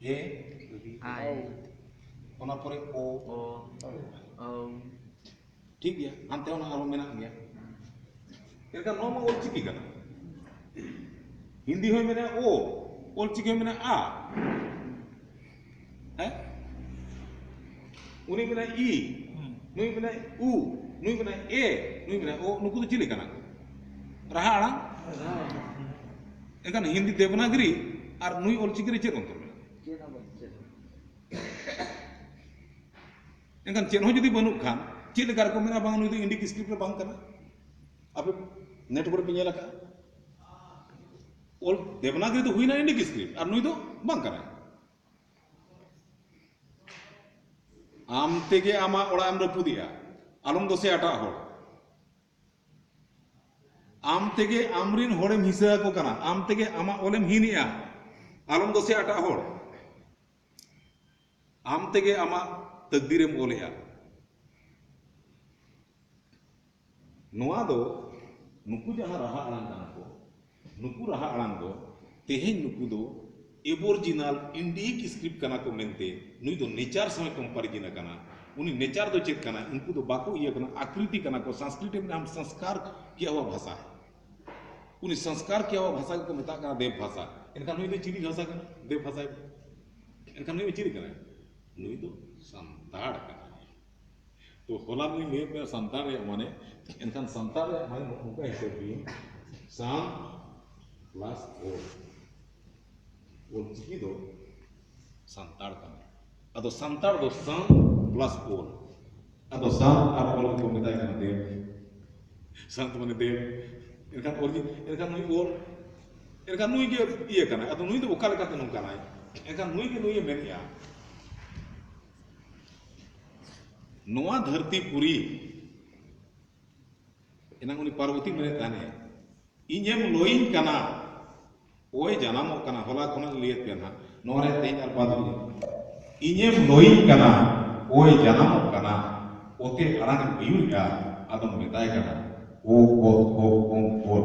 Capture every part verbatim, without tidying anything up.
ᱮ, ᱟᱭ᱾ ᱚᱱᱟ ᱯᱚᱨᱮ ᱳ᱾ ᱳ᱾ ᱳ᱾ ᱴᱷᱤᱠ ᱜᱮᱭᱟ, ᱦᱟᱱᱛᱮ ᱦᱚᱸ ᱟᱨᱦᱚᱸ ᱢᱮᱱᱟᱜ ᱜᱮᱭᱟ᱾ ᱮᱱᱠᱷᱟᱱ ᱱᱚᱣᱟ ᱢᱟ ᱚᱞᱪᱤᱠᱤ ᱠᱟᱱᱟ᱾ ᱦᱤᱱᱫᱤ ᱦᱚᱸᱭ ᱢᱮᱱᱟ ᱳ, ᱚᱞᱪᱤᱠᱤ ᱦᱚᱸᱭ ᱢᱮᱱᱟ ᱟ᱾ ᱦᱮᱸ? ᱩᱱᱤ ᱢᱮᱱᱟ ᱤ, ᱱᱩᱭ ᱢᱮᱱᱟ ᱩ, ᱱᱩᱭ ᱢᱮᱱᱟ ᱮ, ᱱᱩᱭ ᱢᱮᱱᱟ ᱳ, ᱱᱩᱠᱩ ᱫᱚ ᱪᱤᱞᱤ ᱠᱟᱱᱟ ᱠᱚ? ᱨᱟᱦᱟ ᱟᱲᱟᱝ᱾ ᱮᱱᱠᱷᱟᱱ ᱦᱤᱱᱫᱤ ᱫᱮᱵᱽᱱᱟᱜᱽᱨᱤ ᱟᱨ ᱱᱩᱭ ᱚᱞᱪᱤᱠᱤ ᱨᱮ ᱪᱮᱫ ᱚᱱᱛᱚᱨ ᱢᱮᱱᱟᱜᱼᱟ? ᱮᱱᱠᱷᱟᱱ ᱪᱮᱫ ᱦᱚᱸ ᱡᱩᱫᱤ ᱵᱟᱹᱱᱩᱜ ᱠᱷᱟᱱ, ᱪᱮᱫ ᱞᱮᱠᱟ ᱨᱮᱠᱚ ᱢᱮᱱᱟ, "ᱵᱟᱝ, ᱱᱩᱭ ᱫᱚ ᱤᱱᱰᱤᱠ ᱥᱠᱨᱤᱯᱴ ᱨᱮ ᱵᱟᱝ ᱠᱟᱱᱟ"? ᱟᱯᱮ ᱱᱮᱴ ᱠᱚᱨᱮ ᱯᱮ ᱧᱮᱞ ᱟᱠᱟᱫᱼᱟ? ᱚᱞ ᱫᱮᱵᱽᱱᱟᱜᱽᱨᱤ ᱫᱚ ᱦᱩᱭᱱᱟ ᱤᱱᱰᱤᱠ ᱥᱠᱨᱤᱯᱴ, ᱟᱨ ᱱᱩᱭ ᱫᱚ ᱵᱟᱝ ᱠᱟᱱᱟᱭ᱾ ᱟᱢ ᱛᱮᱜᱮ ᱟᱢᱟᱜ ᱚᱲᱟᱜ ᱮᱢ ᱨᱟᱹᱯᱩᱫᱮᱜᱼᱟ, ᱟᱞᱚᱢ ᱫᱳᱥᱮ ᱮᱴᱟᱜ ᱦᱚᱲ᱾ ᱟᱢ ᱛᱮᱜᱮ ᱟᱢᱨᱤᱱ ᱦᱚᱲᱮᱢ ᱦᱤᱸᱥᱟᱹ ᱟᱠᱚ ᱠᱟᱱᱟ, ᱟᱢ ᱛᱮᱜᱮ ᱟᱢᱟᱜ ᱚᱞᱮᱢ ᱦᱤᱱᱮᱜᱼᱟ, ᱟᱞᱚᱢ ᱫᱳᱥᱮ ᱮᱴᱟᱜ ᱦᱚᱲ᱾ ᱟᱢ ᱛᱮᱜᱮ ᱟᱢᱟᱜ ᱛᱟᱹᱠᱫᱤᱨᱮᱢ ᱚᱞᱮᱜᱼᱟ᱾ ᱱᱚᱣᱟ ᱫᱚ ᱱᱩᱠᱩ ᱡᱟᱦᱟᱸ ᱨᱟᱦᱟ ᱟᱲᱟᱝ ᱠᱟᱱᱟ ᱠᱚ, ᱱᱩᱠᱩ ᱨᱟᱦᱟ ᱟᱲᱟᱝ ᱫᱚ ᱛᱮᱦᱮᱧ ᱱᱩᱠᱩ ᱫᱚ ᱮᱵᱚᱨᱡᱤᱱᱟᱞ ᱤᱱᱰᱤᱠ ᱥᱠᱨᱤᱯᱴ ᱠᱟᱱᱟ ᱠᱚ ᱢᱮᱱᱛᱮ, ᱱᱩᱭ ᱫᱚ ᱱᱮᱪᱟᱨ ᱥᱟᱶ ᱠᱚᱢᱯᱟᱨᱤᱡᱤᱱ ᱟᱠᱟᱱᱟ᱾ ᱩᱱᱤ ᱱᱮᱪᱟᱨ ᱫᱚ ᱪᱮᱫ ᱠᱟᱱᱟ? ᱩᱱᱠᱩ ᱫᱚ ᱵᱟᱠᱚ ᱤᱭᱟᱹ ᱠᱟᱱᱟ, ᱟᱠᱨᱤᱛᱤ ᱠᱟᱱᱟ ᱠᱚ᱾ ᱥᱚᱝᱥᱠᱨᱤᱛ ᱨᱮ ᱢᱮᱱᱟᱜᱼᱟ ᱥᱚᱝᱥᱠᱟᱨ ᱠᱤᱭᱟ ᱦᱩᱣᱟ ᱵᱷᱟᱥᱟ᱾ ᱩᱱᱤ ᱥᱚᱝᱥᱠᱟᱨ ᱠᱤᱭᱟ ᱦᱩᱣᱟ ᱵᱷᱟᱥᱟ ᱜᱮᱠᱚ ᱢᱮᱛᱟᱜ ᱠᱟᱱᱟ ᱫᱮᱵᱽ ᱵᱷᱟᱥᱟ᱾ ᱮᱱᱠᱷᱟᱱ ᱱᱩᱭ ᱫᱚ ᱪᱤᱞᱤ ᱵᱷᱟᱥᱟ ᱠᱟᱱᱟ? ᱫᱮᱵᱽ ᱵᱷᱟᱥᱟ᱾ ᱮᱱᱠᱷᱟᱱ ᱱᱩᱭ ᱫᱚ ᱪᱤᱞᱤ ᱠᱟᱱᱟᱭ? ᱱᱩᱭ ᱫᱚ ᱥᱟᱱᱛᱟᱲ ᱠᱟᱱᱟᱭ᱾ ᱛᱚ ᱦᱚᱞᱟ ᱱᱩᱭ ᱞᱟᱹᱭ ᱯᱮ ᱥᱟᱱᱛᱟᱲ ᱨᱮᱭᱟᱜ ᱢᱟᱱᱮ, ᱮᱱᱠᱷᱟᱱ ᱥᱟᱱᱛᱟᱲ ᱨᱮᱭᱟᱜ ᱢᱟᱱᱮ ᱱᱚᱝᱠᱟ ᱦᱤᱥᱟᱹᱵ ᱵᱤᱱ, ᱥᱟᱱ ᱯᱞᱟᱥ ᱳᱞ᱾ ᱚᱞ ᱪᱤᱠᱤ ᱫᱚ ᱥᱟᱱᱛᱟᱲ ᱠᱟᱱᱟ᱾ ᱟᱫᱚ ᱥᱟᱱᱛᱟᱲ ᱫᱚ ᱥᱟᱱ ᱯᱞᱟᱥ ᱳᱞ᱾ ᱟᱫᱚ ᱥᱟᱱ ᱟᱨ ᱳᱞ ᱠᱚ ᱢᱮᱛᱟᱭ ᱠᱟᱱᱟ ᱫᱮᱵᱽ᱾ ᱥᱟᱱᱛ ᱢᱟᱱᱮ ᱫᱮᱵᱽ᱾ ᱮᱱᱠᱷᱟᱱ ᱚᱞ, ᱮᱱᱠᱷᱟᱱ ᱱᱩᱭ ᱳᱞ, ᱮᱱᱠᱷᱟᱱ ᱱᱩᱭ ᱜᱮ ᱤᱭᱟᱹ ᱠᱟᱱᱟᱭ᱾ ᱟᱫᱚ ᱱᱩᱭ ᱫᱚ ᱚᱠᱟ ᱞᱮᱠᱟᱛᱮ ᱱᱚᱝᱠᱟᱱᱟᱭ? ᱮᱱᱠᱷᱟᱱ ᱱᱩᱭ ᱜᱮ ᱱᱩᱭᱮ ᱢᱮᱱᱮᱜᱼᱟ, ᱱᱚᱣᱟ ᱫᱷᱟᱹᱨᱛᱤ ᱯᱩᱨᱤ, ᱮᱱᱟᱝ ᱩᱱᱤ ᱯᱟᱨᱵᱚᱛᱤ ᱢᱮᱱᱮᱫ ᱛᱟᱦᱮᱱᱮ, "ᱤᱧᱮᱢ ᱞᱚᱭᱤᱧ ᱠᱟᱱᱟ, ᱚᱭ ᱡᱟᱱᱟᱢᱚᱜ ᱠᱟᱱᱟ", ᱦᱚᱞᱟ ᱠᱷᱚᱱᱟᱜ ᱞᱟᱹᱭᱮᱫ ᱯᱮᱭᱟ ᱱᱟᱦᱟᱜ, ᱱᱚᱣᱟ ᱨᱮ ᱛᱮᱦᱮᱧ ᱟᱨ ᱵᱟᱫ ᱞᱤᱧ, "ᱤᱧᱮᱢ ᱞᱚᱭᱤᱧ ᱠᱟᱱᱟ, ᱚᱭ ᱡᱟᱱᱟᱢᱚᱜ ᱠᱟᱱᱟ, ᱚᱛᱮ ᱟᱲᱟᱝ ᱮᱢ ᱟᱹᱭᱩᱨᱮᱜᱼᱟ", ᱟᱫᱚᱢ ᱢᱮᱛᱟᱭ ᱠᱟᱱᱟ, "ᱳ, ᱚᱛ, ᱚ, ᱚᱢ, ᱚᱞ"᱾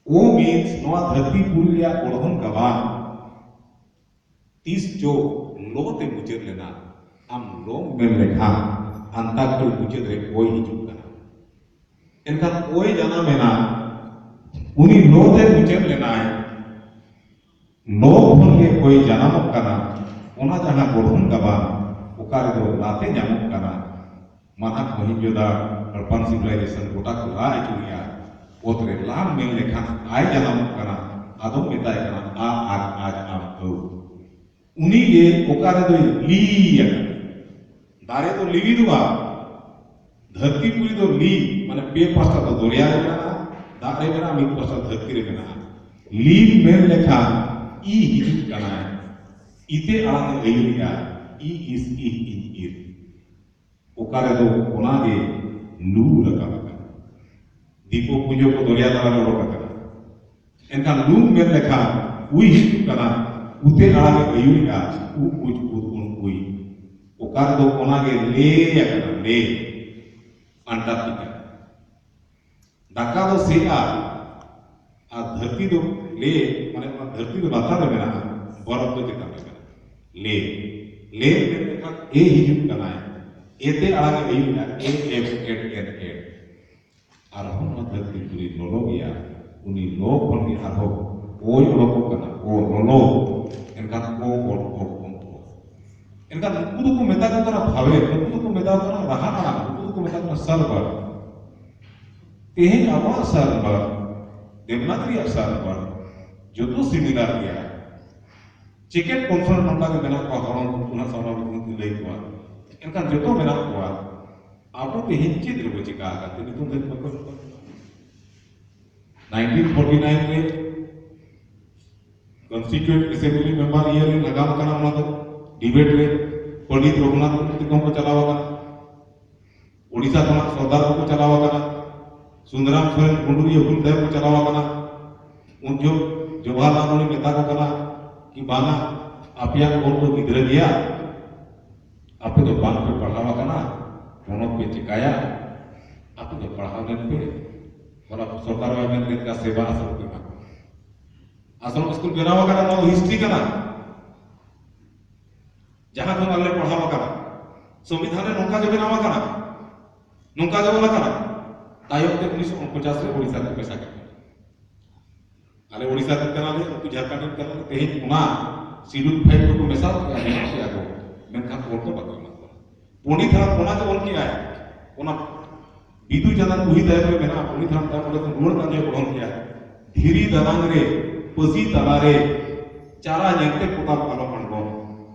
ᱳ means ᱱᱚᱣᱟ ᱫᱷᱟᱹᱨᱛᱤ ᱯᱩᱨᱤ ᱨᱮᱭᱟᱜ ᱜᱚᱲᱦᱚᱱ ᱜᱟᱵᱟᱱ᱾ ᱛᱤᱥ ᱪᱚ ᱞᱚ ᱛᱮ ᱢᱩᱪᱟᱹᱫ ᱞᱮᱱᱟ᱾ ᱟᱢ ᱞᱚᱢ ᱢᱮᱱ ᱞᱮᱠᱷᱟᱱ ᱟᱱᱛᱟᱠᱠᱷᱚᱨᱤ ᱢᱩᱪᱟᱹᱫ ᱨᱮ ᱚᱭ ᱦᱤᱡᱩᱜ ᱠᱟᱱᱟ᱾ ᱮᱱᱠᱷᱟᱱ ᱚᱭ ᱡᱟᱱᱟᱢ ᱮᱱᱟ, ᱩᱱᱤ ᱞᱚ ᱛᱮ ᱢᱩᱪᱟᱹᱫ ᱞᱮᱱᱟᱭ᱾ ᱞᱚ ᱠᱷᱚᱱ ᱜᱮ ᱚᱭ ᱡᱟᱱᱟᱢᱚᱜ ᱠᱟᱱᱟ᱾ ᱚᱱᱟ ᱡᱟᱦᱟᱸ ᱜᱚᱴᱷᱚᱱ ᱜᱟᱵᱟᱱ, ᱚᱠᱟ ᱨᱮᱫᱚ ᱞᱟᱛᱮ ᱧᱟᱢᱚᱜ ᱠᱟᱱᱟ, ᱢᱟᱱᱟᱜ ᱢᱚᱦᱤᱧᱡᱳᱫᱟᱲ, ᱦᱚᱲᱯᱟᱱ civilization ᱜᱚᱴᱟ ᱠᱚ ᱨᱟᱜ ᱟᱹᱪᱩᱨᱮᱜᱼᱟ᱾ ᱚᱛ ᱨᱮ ᱞᱟᱢ ᱢᱮᱱ ᱞᱮᱠᱷᱟᱱ ᱟᱭ ᱡᱟᱱᱟᱢᱚᱜ ᱠᱟᱱᱟ, ᱟᱫᱚᱢ ᱢᱮᱛᱟᱭ ᱠᱟᱱᱟ ᱟ ᱟᱨ ᱟᱡ ᱟᱢ ᱟᱹᱣ᱾ ᱩᱱᱤ ᱜᱮ ᱚᱠᱟ ᱨᱮᱫᱚᱭ ᱞᱤ ᱟᱠᱟᱱᱟ᱾ ᱫᱟᱨᱮ ᱫᱚ ᱞᱤᱣᱤᱫᱚᱜᱼᱟ, ᱫᱷᱟᱹᱨᱛᱤ ᱯᱩᱨᱤ ᱫᱚ ᱞᱤ, ᱢᱟᱱᱮ ᱯᱮ ᱯᱟᱥᱴᱟ ᱫᱚ ᱫᱚᱨᱭᱟ ᱨᱮ ᱢᱮᱱᱟᱜᱼᱟ, ᱫᱟᱜ ᱨᱮ ᱢᱮᱱᱟᱜᱼᱟ, ᱢᱤᱫ ᱯᱟᱥᱴᱟ ᱫᱷᱟᱹᱨᱛᱤ ᱨᱮ ᱢᱮᱱᱟᱜᱼᱟ᱾ ᱞᱤ ᱢᱮᱱ ᱞᱮᱠᱷᱟᱱ ᱤ ᱦᱤᱡᱩᱜ ᱠᱟᱱᱟᱭ, ᱤᱛᱮ ᱟᱲᱟᱝ ᱮ ᱟᱹᱭᱩᱨᱮᱜᱼᱟ, ᱤ ᱤᱥ ᱤᱦ ᱤᱧ ᱤᱨ᱾ ᱚᱠᱟ ᱨᱮᱫᱚ ᱚᱱᱟ ᱜᱮ ᱞᱩ ᱨᱟᱠᱟᱵ ᱟᱠᱟᱱᱟ᱾ ᱫᱤᱯᱚ ᱯᱩᱸᱡᱚ ᱠᱚ ᱫᱚᱨᱭᱟ ᱛᱟᱞᱟ ᱨᱮ ᱚᱰᱚᱠ ᱟᱠᱟᱱᱟ᱾ ᱮᱱᱠᱷᱟᱱ ᱞᱩ ᱢᱮᱱ ᱞᱮᱠᱷᱟᱱ ᱩᱭ ᱦᱤᱡᱩᱜ ᱠᱟᱱᱟ, ᱩᱛᱮ ᱟᱲᱟᱝ ᱮ ᱟᱹᱭᱩᱨᱮᱜᱼᱟ, ᱩ ᱩᱡ ᱩᱫ ᱩᱱ ᱩᱭ᱾ ᱚᱠᱟ ᱨᱮᱫᱚ ᱚᱱᱟ ᱜᱮ ᱞᱮ ᱟᱠᱟᱱᱟ, ᱞᱮ, ᱟᱱᱴᱟᱨᱠᱴᱤᱠᱟ᱾ ᱫᱟᱠᱟ ᱫᱚ ᱥᱮᱜᱼᱟ, ᱟᱨ ᱫᱷᱟᱹᱨᱛᱤ ᱫᱚ ᱞᱮ, ᱢᱟᱱᱮ ᱚᱱᱟ ᱫᱷᱟᱹᱨᱛᱤ ᱫᱚ ᱞᱟᱛᱟᱨ ᱨᱮ ᱢᱮᱱᱟᱜᱼᱟ, ᱵᱚᱨᱚᱯ ᱫᱚ ᱪᱮᱛᱟᱱ ᱨᱮ ᱢᱮᱱᱟᱜᱼᱟ᱾ ᱞᱮ, ᱞᱮ ᱢᱮᱱ ᱞᱮᱠᱷᱟᱱ ᱮ ᱦᱤᱡᱩᱜ ᱠᱟᱱᱟᱭ, ᱮ ᱛᱮ ᱟᱲᱟᱝ ᱮ ᱟᱹᱭᱩᱨᱮᱜᱼᱟ, ᱮ ᱮᱯ ᱮᱰ ᱮᱱ ᱮᱰ᱾ ᱟᱨᱦᱚᱸ ᱱᱚᱣᱟ ᱫᱷᱟᱹᱨᱛᱤ ᱯᱩᱨᱤ ᱞᱚᱞᱚ ᱜᱮᱭᱟ, ᱩᱱᱤ ᱞᱚ ᱠᱷᱚᱱ ᱜᱮ ᱟᱨᱦᱚᱸ ᱚᱭ ᱚᱰᱚᱠᱚᱜ ᱠᱟᱱᱟ, ᱚ ᱞᱚᱞᱚ, ᱮᱱᱠᱷᱟᱱ ᱚ ᱚ ᱚ ᱚ ᱚ᱾ ᱮᱱᱠᱷᱟᱱ ᱱᱩᱠᱩ ᱫᱚᱠᱚ ᱢᱮᱛᱟ ᱠᱚ ᱠᱟᱱᱟ ᱵᱷᱟᱣᱮᱞ, ᱱᱩᱠᱩ ᱫᱚᱠᱚ ᱢᱮᱛᱟ ᱠᱚ ᱠᱟᱱᱟ ᱨᱟᱦᱟ ᱟᱲᱟᱝ, ᱱᱩᱠᱩ ᱫᱚᱠᱚ ᱢᱮᱛᱟ ᱠᱚ ᱠᱟᱱᱟ ᱥᱟᱨᱵᱷᱟᱨ᱾ ᱛᱮᱦᱮᱧ ᱟᱵᱚᱣᱟᱜ ᱥᱟᱨᱵᱷᱟᱨ, ᱫᱮᱵᱽᱱᱟᱜᱽᱨᱤ ᱨᱮᱭᱟᱜ ᱥᱟᱨᱵᱷᱟᱨ ᱡᱚᱛᱚ ᱥᱤᱢᱤᱞᱟᱨ ᱜᱮᱭᱟ᱾ ᱪᱮᱠᱮᱴ ᱠᱚᱱᱥᱚᱱᱮᱱᱴ ᱱᱚᱝᱠᱟ ᱜᱮ ᱢᱮᱱᱟᱜ ᱠᱚᱣᱟ, ᱦᱚᱲ ᱩᱱᱠᱩ ᱱᱟᱜ ᱥᱟᱢᱟᱝ ᱨᱮ ᱞᱟᱹᱭ ᱠᱚᱣᱟ᱾ ᱮᱱᱠᱷᱟᱱ ᱡᱚᱛᱚ ᱢᱮᱱᱟᱜ ᱠᱚᱣᱟ, ᱟᱵᱚ ᱛᱮᱦᱮᱧ ᱪᱮᱫ ᱨᱮᱵᱚ ᱪᱤᱠᱟ ᱟᱠᱟᱱ ᱛᱮ ᱱᱤᱛᱚᱝ ᱫᱷᱟᱹᱵᱤᱡ ᱵᱟᱠᱚ ᱮᱢ ᱠᱟᱱᱟ? ᱱᱟᱭᱤᱱᱴᱤᱱ ᱯᱷᱳᱨᱴᱤ ᱱᱟᱭᱤᱱ ᱨᱮ ᱠᱚᱱᱥᱴᱤᱴᱩᱭᱮᱱᱴ ᱮᱥᱮᱢᱵᱞᱤ ᱢᱮᱢᱵᱟᱨ ᱤᱭᱟᱹ ᱨᱮ ᱱᱟᱜᱟᱢ ᱠᱟᱱᱟ, ᱚᱱᱟ ᱫᱚ ᱰᱤᱵᱮᱴ ᱨᱮ ᱯᱚᱱᱰᱤᱛ ᱨᱚᱜᱷᱩᱱᱟᱛᱷ ᱢᱩᱨᱢᱩ ᱛᱟᱠᱚ ᱦᱚᱸᱠᱚ ᱪᱟᱞᱟᱣ ᱟᱠᱟᱱᱟ᱾ ᱳᱰᱤᱥᱟ ᱠᱷᱚᱱᱟᱜ ᱥᱚᱨᱫᱟᱨ ᱠᱚᱠᱚ ᱪᱟᱞᱟᱣ ᱟᱠᱟᱱᱟ᱾ ᱥᱩᱱᱫᱨᱟᱢ ᱥᱚᱨᱮᱱ ᱜᱩᱰᱩᱨᱤᱭᱟᱹ ᱦᱩᱞ ᱛᱟᱭᱚᱢ ᱠᱚ ᱪᱟᱞᱟᱣ ᱟᱠᱟᱱᱟ᱾ ᱩᱱ ᱡᱚᱦᱚᱜ ᱡᱚᱣᱟᱦᱚᱨᱞᱟᱞ ᱱᱮᱦᱨᱩᱭ ᱢᱮᱛᱟ ᱠᱚ ᱠᱟᱱᱟ ᱠᱤ ᱵᱟᱝᱟ, ᱟᱯᱮᱭᱟᱜ ᱚᱞ ᱫᱚ ᱜᱤᱫᱽᱨᱟᱹ ᱜᱮᱭᱟ, ᱟᱯᱮ ᱫᱚ ᱵᱟᱝ ᱯᱮ ᱯᱟᱲᱦᱟᱣ ᱟᱠᱟᱱᱟ, ᱯᱚᱱᱚᱛ ᱯᱮ ᱪᱤᱠᱟᱹᱭᱟ? ᱟᱯᱮ ᱫᱚ ᱯᱟᱲᱦᱟᱣ ᱞᱮᱱ ᱯᱮ, ᱚᱱᱟ ᱥᱚᱨᱠᱟᱨ ᱵᱟᱭ ᱢᱮᱱ ᱞᱮᱫ ᱠᱟᱱᱟ ᱥᱮᱵᱟ ᱟᱥᱨᱚᱢ ᱯᱮ ᱮᱢᱟ ᱠᱚᱣᱟ᱾ ᱟᱥᱨᱚᱢ ᱥᱠᱩᱞ ᱵᱮᱱᱟᱣ ᱟᱠᱟᱱᱟ, ᱱᱚᱣᱟ ᱫᱚ ᱦᱤᱥᱴᱨᱤ ᱠᱟᱱᱟ᱾ ᱡᱟᱦᱟᱸ ᱠᱷᱚᱱ ᱟᱞᱮ ᱯᱟᱲᱦᱟᱣ ᱟᱠᱟᱱᱟ, ᱥᱚᱝᱵᱤᱫᱷᱟᱱ ᱨᱮ ᱱᱚᱝᱠᱟ ᱜᱮ ᱵᱮᱱᱟᱣ ᱟᱠᱟᱱᱟ, ᱱᱚᱝᱠᱟ ᱜᱮ ᱚᱞ ᱟᱠᱟᱱᱟ᱾ ᱛᱟᱭᱚᱢ ᱛᱮ ᱩᱱᱤᱥᱥᱚ ᱩᱱᱯᱚᱪᱟᱥ ᱨᱮ ᱳᱰᱤᱥᱟ ᱨᱮᱠᱚ ᱢᱮᱥᱟ ᱠᱮᱫ ᱠᱚᱣᱟ᱾ ᱟᱞᱮ ᱳᱰᱤᱥᱟ ᱨᱮᱱ ᱠᱟᱱᱟᱞᱮ, ᱩᱱᱠᱩ ᱡᱷᱟᱲᱠᱷᱚᱸᱰ ᱨᱮᱱ ᱠᱟᱱᱟᱞᱮ, ᱛᱮᱦᱮᱧ ᱚᱱᱟ ᱥᱤᱰᱩᱞ ᱯᱷᱟᱭᱤᱵᱷ ᱨᱮᱠᱚ ᱢᱮᱥᱟ ᱠᱮᱫᱼᱟ, ᱵᱮᱱᱟᱣ ᱠᱮᱫᱼᱟ ᱠᱚ, ᱢᱮᱱᱠᱷᱟᱱ ᱚᱞ ᱫᱚ ᱵᱟᱠᱚ ᱮᱢᱟ ᱠᱚᱣᱟ᱾ ᱯᱚᱱᱰᱤᱛ ᱦᱟᱲᱟᱢ ᱚᱱᱟ ᱡᱮ ᱚᱞ ᱠᱮᱫᱼᱟᱭ, ᱚᱱᱟ ᱵᱤᱫᱩ ᱪᱟᱸᱫᱟᱱ ᱵᱩᱦᱤ ᱛᱟᱭᱚᱢ ᱨᱮ ᱢᱮᱱᱟᱜᱼᱟ, ᱯᱚᱱᱰᱤᱛ ᱦᱟᱲᱟᱢ ᱛᱟᱭᱚᱢ ᱚᱸᱰᱮ ᱠᱷᱚᱱ ᱨᱩᱣᱟᱹᱲ ᱠᱟᱛᱮ ᱚᱞ ᱠᱮᱫᱼᱟᱭ, ᱫᱷᱤᱨᱤ ᱫᱟᱱᱟᱝ ᱨᱮ ᱯᱟᱹᱥᱤ ᱛᱟᱞᱟᱨᱮ ᱪᱟᱨᱟ ᱧᱮᱞᱛᱮ ᱯᱚᱛᱟᱢ ᱟᱞᱚᱢ ᱟᱬᱜᱚᱱ᱾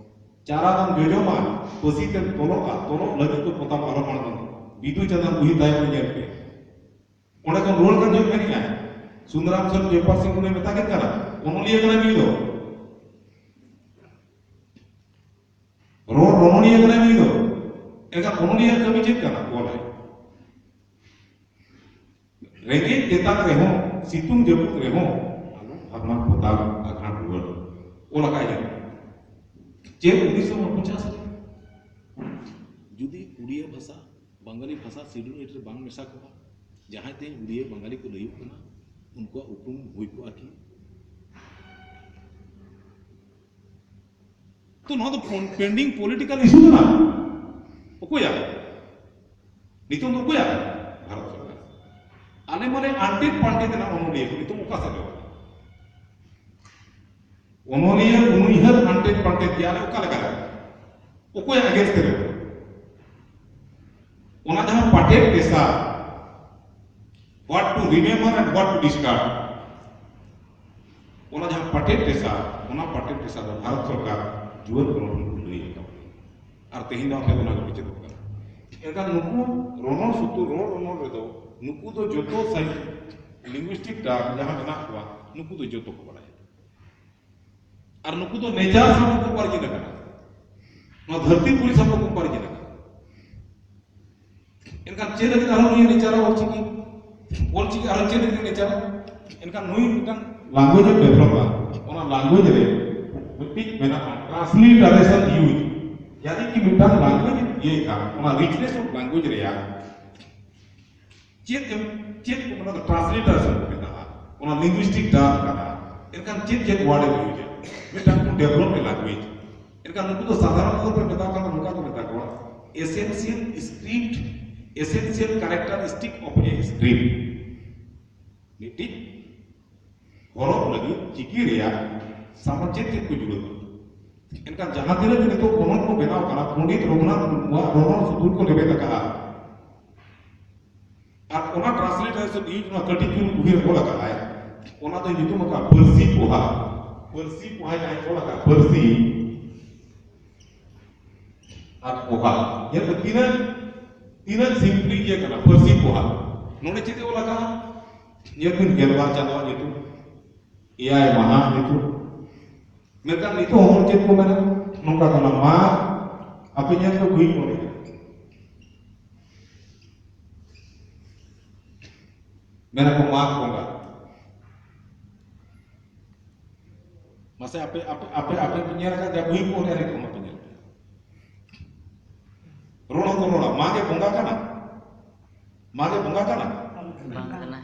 ᱪᱟᱨᱟ ᱫᱚᱢ ᱡᱚᱡᱚᱢᱟ, ᱯᱟᱹᱥᱤ ᱛᱮᱢ ᱛᱚᱞᱚᱜᱼᱟ, ᱛᱚᱞᱚᱜ ᱞᱟᱹᱜᱤᱫ ᱫᱚ ᱯᱚᱛᱟᱢ ᱟᱞᱚᱢ ᱟᱬᱜᱚᱱ᱾ ᱵᱤᱫᱩ ᱪᱟᱸᱫᱟᱱ ᱵᱩᱦᱤ ᱛᱟᱭᱚᱢ ᱨᱮ ᱧᱮᱞ ᱯᱮ᱾ ᱚᱸᱰᱮ ᱠᱷᱚᱱ ᱨᱩᱣᱟᱹᱲ ᱠᱟᱛᱮ ᱢᱮᱱᱮᱫᱼᱟᱭ, ᱥᱩᱱᱫᱨᱟᱢ ᱥᱚᱨᱮᱱ ᱡᱚᱭᱯᱟᱞ ᱥᱤᱝ ᱩᱱᱤ ᱢᱮᱛᱟ ᱠᱤᱱ ᱠᱟᱱᱟ, ᱚᱱᱚᱞᱤᱭᱟᱹ ᱠᱟᱱᱟᱭ ᱱᱩᱭ ᱫᱚ, ᱨᱚᱲ ᱨᱚᱱᱚᱞᱤᱭᱟᱹ ᱠᱟᱱᱟᱭ ᱱᱩᱭ ᱫᱚ᱾ ᱮᱱᱠᱷᱟᱱ ᱚᱱᱚᱞᱤᱭᱟᱹ ᱠᱟᱹᱢᱤ ᱪᱮᱫ ᱠᱟᱱᱟ? ᱚᱞᱟᱭ᱾ ᱨᱮᱸᱜᱮᱡ ᱛᱮᱛᱟᱝ ᱨᱮᱦᱚᱸ, ᱥᱤᱛᱩᱝ ᱡᱟᱹᱯᱩᱫ ᱨᱮᱦᱚᱸ, ᱟᱞᱚᱢ ᱵᱷᱟᱵᱽᱱᱟ ᱯᱚᱛᱟᱢ ᱟᱜᱷᱟᱬ ᱨᱩᱣᱟᱹᱲ᱾ ᱚᱞ ᱟᱠᱟᱫ ᱡᱟᱦᱟᱸ᱾ ᱪᱮᱫ ᱩᱱᱤᱥᱥᱚ ᱩᱱᱯᱚᱪᱟᱥ ᱨᱮ? ᱡᱩᱫᱤ ᱩᱲᱤᱭᱟ ᱵᱷᱟᱥᱟ, ᱵᱟᱝᱜᱟᱞᱤ ᱵᱷᱟᱥᱟ ᱥᱤᱰᱩᱞ ᱮᱭᱤᱴ ᱨᱮ ᱵᱟᱝ ᱢᱮᱥᱟ ᱠᱚᱜᱼᱟ, ᱡᱟᱦᱟᱸᱭ ᱛᱮ ᱩᱲᱤᱭᱟ ᱵᱟᱝᱜᱟᱞᱤ ᱠᱚ ᱞᱟᱹᱭᱚᱜ ᱠᱟᱱᱟ, ᱩᱱᱠᱩᱣᱟᱜ ᱩᱯᱨᱩᱢ ᱦᱩᱭ ᱠᱚᱜᱼᱟ ᱠᱤ? ᱛᱚ ᱱᱚᱣᱟ ᱫᱚ ᱯᱚᱱ-, pending political issue ᱠᱟᱱᱟ᱾ ᱚᱠᱚᱭᱟᱜ? ᱱᱤᱛᱚᱝ ᱫᱚ ᱚᱠᱚᱭᱟᱜ? ᱵᱷᱟᱨᱚᱛ ᱥᱚᱨᱠᱟᱨ᱾ ᱟᱞᱮ ᱢᱟᱞᱮ ᱟᱱᱴᱮᱫ ᱯᱟᱱᱴᱮᱫ ᱮᱱᱟ ᱚᱱᱚᱞᱤᱭᱟᱹ ᱠᱚ, ᱱᱤᱛᱚᱝ ᱚᱠᱟ ᱥᱮᱫ ᱨᱮ? ᱚᱱᱚᱞᱤᱭᱟᱹ ᱩᱱᱩᱭᱦᱟᱹᱨ ᱟᱱᱴᱮᱫ ᱯᱟᱱᱴᱮᱫ ᱜᱮᱭᱟ, ᱟᱞᱮ ᱚᱠᱟ ᱞᱮᱠᱟ ᱨᱮ? ᱚᱠᱚᱭᱟᱜ against ᱨᱮ? ᱚᱱᱟ ᱡᱟᱦᱟᱸ ᱯᱟᱴᱮᱫ ᱯᱮᱥᱟ, what to remember and what to discard, ᱚᱱᱟ ᱡᱟᱦᱟᱸ ᱯᱟᱴᱮᱫ ᱯᱮᱥᱟ, ᱚᱱᱟ ᱯᱟᱴᱮᱫ ᱯᱮᱥᱟ ᱫᱚ ᱵᱷᱟᱨᱚᱛ ᱥᱚᱨᱠᱟᱨ ᱡᱩᱣᱟᱹᱱ ᱠᱚ ᱴᱷᱮᱱ ᱠᱚ ᱞᱟᱹᱭ ᱟᱠᱟᱫ ᱵᱚᱱᱟ᱾ ᱟᱨ ᱛᱮᱦᱮᱧ ᱫᱚ ᱟᱯᱮ ᱚᱱᱟ ᱜᱮᱯᱮ ᱪᱮᱫᱚᱜ ᱠᱟᱱᱟ᱾ ᱮᱱᱠᱷᱟᱱ ᱱᱩᱠᱩ ᱨᱚᱱᱚᱲ ᱥᱩᱛᱩ, ᱨᱚᱲ ᱨᱚᱱᱚᱲ ᱨᱮᱫᱚ ᱱᱩᱠᱩ ᱫᱚ ᱡᱚᱛᱚ science, linguistic term ᱡᱟᱦᱟᱸ ᱢᱮᱱᱟᱜ ᱠᱚᱣᱟ, ᱱᱩᱠᱩ ᱫᱚ ᱡᱚᱛᱚ ᱠᱚ ᱵᱟᱲᱟᱭᱟ᱾ ᱟᱨ ᱱᱩᱠᱩ ᱫᱚ nature ᱥᱟᱶ ᱠᱚ comparison ᱟᱠᱟᱱᱟ, ᱱᱚᱣᱟ ᱫᱷᱟᱹᱨᱛᱤ ᱯᱩᱨᱤ ᱥᱟᱶ ᱠᱚ comparison ᱟᱠᱟᱱᱟ᱾ ᱮᱱᱠᱷᱟᱱ ᱪᱮᱫ ᱞᱟᱹᱜᱤᱫ ᱟᱨᱦᱚᱸ ᱱᱩᱭ nature ᱚᱞᱪᱤᱠᱤ, ᱚᱞᱪᱤᱠᱤ ᱟᱨᱦᱚᱸ ᱪᱮᱫ ᱞᱟᱹᱜᱤᱫ nature? ᱮᱱᱠᱷᱟᱱ ᱱᱩᱭ ᱢᱤᱫᱴᱟᱝ language ᱮ develop ᱟ, ᱚᱱᱟ language ᱨᱮ ᱢᱤᱫᱴᱤᱡ ᱢᱮᱱᱟᱜᱼᱟ transliteration use, ᱭᱟᱱᱤ ᱠᱤ ᱢᱤᱫᱴᱟᱝ language ᱤᱭᱟᱹᱭ ᱠᱷᱟᱱ ᱚᱱᱟ richness of language ᱨᱮᱭᱟᱜ ᱪᱮᱫ ᱮᱢ, ᱪᱮᱫ ᱠᱚ ᱚᱱᱟ ᱫᱚ transliteration ᱠᱚ ᱢᱮᱛᱟᱜᱼᱟ, ᱚᱱᱟ linguistic term ᱠᱟᱱᱟ᱾ ᱮᱱᱠᱷᱟᱱ ᱪᱮᱫ ᱪᱮᱫ word ᱮᱢ use ᱟ? ᱢᱤᱫᱴᱟᱝ ᱠᱚ develop ᱮ language, ᱮᱱᱠᱷᱟᱱ ᱱᱩᱠᱩ ᱫᱚ ᱥᱟᱫᱷᱟᱨᱚᱱ ᱛᱚᱨ ᱯᱮ ᱢᱮᱛᱟ ᱠᱚ ᱠᱷᱟᱱ ᱱᱚᱝᱠᱟ ᱠᱚ ᱢᱮᱛᱟ ᱠᱚᱣᱟ, essential script, essential characteristic of a script᱾ ᱢᱤᱫᱴᱤᱡ ᱦᱚᱨᱚᱯ ᱞᱟᱹᱜᱤᱫ ᱪᱤᱠᱤ ᱨᱮᱭᱟᱜ ᱥᱟᱢᱟᱡᱽ ᱪᱮᱫ ᱪᱮᱫ ᱠᱚ ᱡᱩᱲᱟᱹᱣᱟ? ᱮᱱᱠᱷᱟᱱ ᱡᱟᱦᱟᱸ ᱛᱤᱱᱟᱹᱜ ᱜᱮ ᱱᱤᱛᱚᱜ ᱚᱱᱚᱞ ᱠᱚ ᱵᱮᱱᱟᱣ ᱠᱟᱱᱟ, ᱯᱚᱸᱰᱤᱛ ᱨᱚᱜᱷᱩᱱᱟᱛᱷ ᱢᱩᱨᱢᱩᱣᱟᱜ ᱨᱚᱱᱚᱲ ᱥᱩᱫᱷᱩᱨ ᱠᱚ ᱞᱮᱵᱮᱫ ᱟᱠᱟᱫᱼᱟ᱾ ᱟᱨ ᱚᱱᱟ transliteration use ᱚᱱᱟ ᱠᱟᱹᱴᱤᱡ ᱪᱩᱞᱩᱝ ᱩᱭᱦᱟᱹᱨ ᱚᱞ ᱟᱠᱟᱫᱼᱟᱭ, ᱚᱱᱟ ᱫᱚ ᱧᱩᱛᱩᱢ ᱟᱠᱟᱫᱼᱟ ᱯᱟᱹᱨᱥᱤ ᱯᱚᱦᱟ᱾ ᱯᱟᱹᱨᱥᱤ ᱯᱚᱦᱟ ᱡᱟᱦᱟᱸᱭ ᱚᱞ ᱟᱠᱟᱫᱼᱟ, ᱯᱟᱹᱨᱥᱤ ᱟᱨ ᱯᱚᱦᱟ᱾ ᱧᱮᱞ ᱯᱮ ᱛᱤᱱᱟᱹᱜ, ᱛᱤᱱᱟᱹᱜ simply ᱤᱭᱟᱹ ᱠᱟᱱᱟ, ᱯᱟᱹᱨᱥᱤ ᱯᱚᱦᱟ᱾ ᱱᱚᱰᱮ ᱪᱮᱫ ᱮ ᱚᱞ ᱟᱠᱟᱫᱼᱟ? ᱧᱮᱞ ᱵᱤᱱ, ᱜᱮᱞᱵᱟᱨ ᱪᱟᱸᱫᱳᱣᱟᱜ ᱧᱩᱛᱩᱢ, ᱮᱭᱟᱭ ᱢᱟᱦᱟ ᱧᱩᱛᱩᱢ᱾ ᱢᱮᱱᱠᱷᱟᱱ ᱱᱤᱛᱚᱜ ᱦᱚᱲ ᱪᱮᱫ ᱠᱚ ᱢᱮᱱᱟ? ᱱᱚᱝᱠᱟ ᱠᱟᱱᱟ, ᱢᱟ ᱟᱯᱮ ᱧᱮᱞ ᱯᱮ ᱦᱩᱭ ᱠᱚᱜ᱾ ᱢᱮᱱᱟ ᱠᱚ ᱢᱟᱜᱽ ᱵᱚᱸᱜᱟ᱾ ᱢᱟᱥᱮ ᱟᱯᱮ, ᱟᱯᱮ, ᱟᱯᱮ, ᱟᱯᱮ ᱯᱮ ᱧᱮᱞ ᱟᱠᱟᱫ ᱜᱮᱭᱟ? ᱵᱩᱦᱤ ᱠᱚ ᱚᱞᱮᱫ ᱨᱮᱠᱚ ᱢᱟᱯᱮ ᱧᱮᱞ ᱯᱮ᱾ ᱨᱚᱲ ᱦᱚᱸᱠᱚ ᱨᱚᱲᱟ, ᱢᱟᱜᱽ ᱮ ᱵᱚᱸᱜᱟ ᱠᱟᱱᱟ, ᱢᱟᱜᱽ ᱮ ᱵᱚᱸᱜᱟ ᱠᱟᱱᱟ᱾ ᱵᱟᱝ ᱠᱟᱱᱟ᱾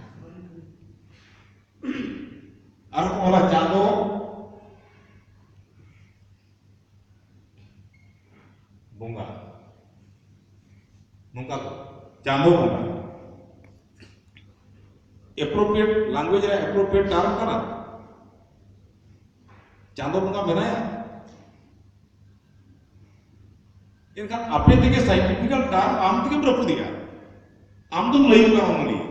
ᱟᱨ ᱠᱚ ᱚᱞᱟ ᱪᱟᱸᱫᱚ ᱵᱚᱸᱜᱟ᱾ ᱱᱚᱝᱠᱟ ᱠᱚ, ᱪᱟᱸᱫᱚ ᱵᱚᱸᱜᱟ᱾ Appropriate language ᱨᱮ appropriate term ᱠᱟᱱᱟ᱾ ᱪᱟᱸᱫᱚ ᱵᱚᱸᱜᱟ ᱢᱮᱱᱟᱭᱟ᱾ ᱮᱱᱠᱷᱟᱱ ᱟᱯᱮ ᱛᱮᱜᱮ scientifical term ᱟᱢ ᱛᱮᱜᱮᱢ ᱨᱟᱹᱯᱩᱫᱮᱜᱼᱟ᱾ ᱟᱢ ᱫᱚᱢ ᱞᱟᱹᱭ ᱠᱟᱜᱼᱟ ᱚᱱᱚᱞᱤᱭᱟᱹ᱾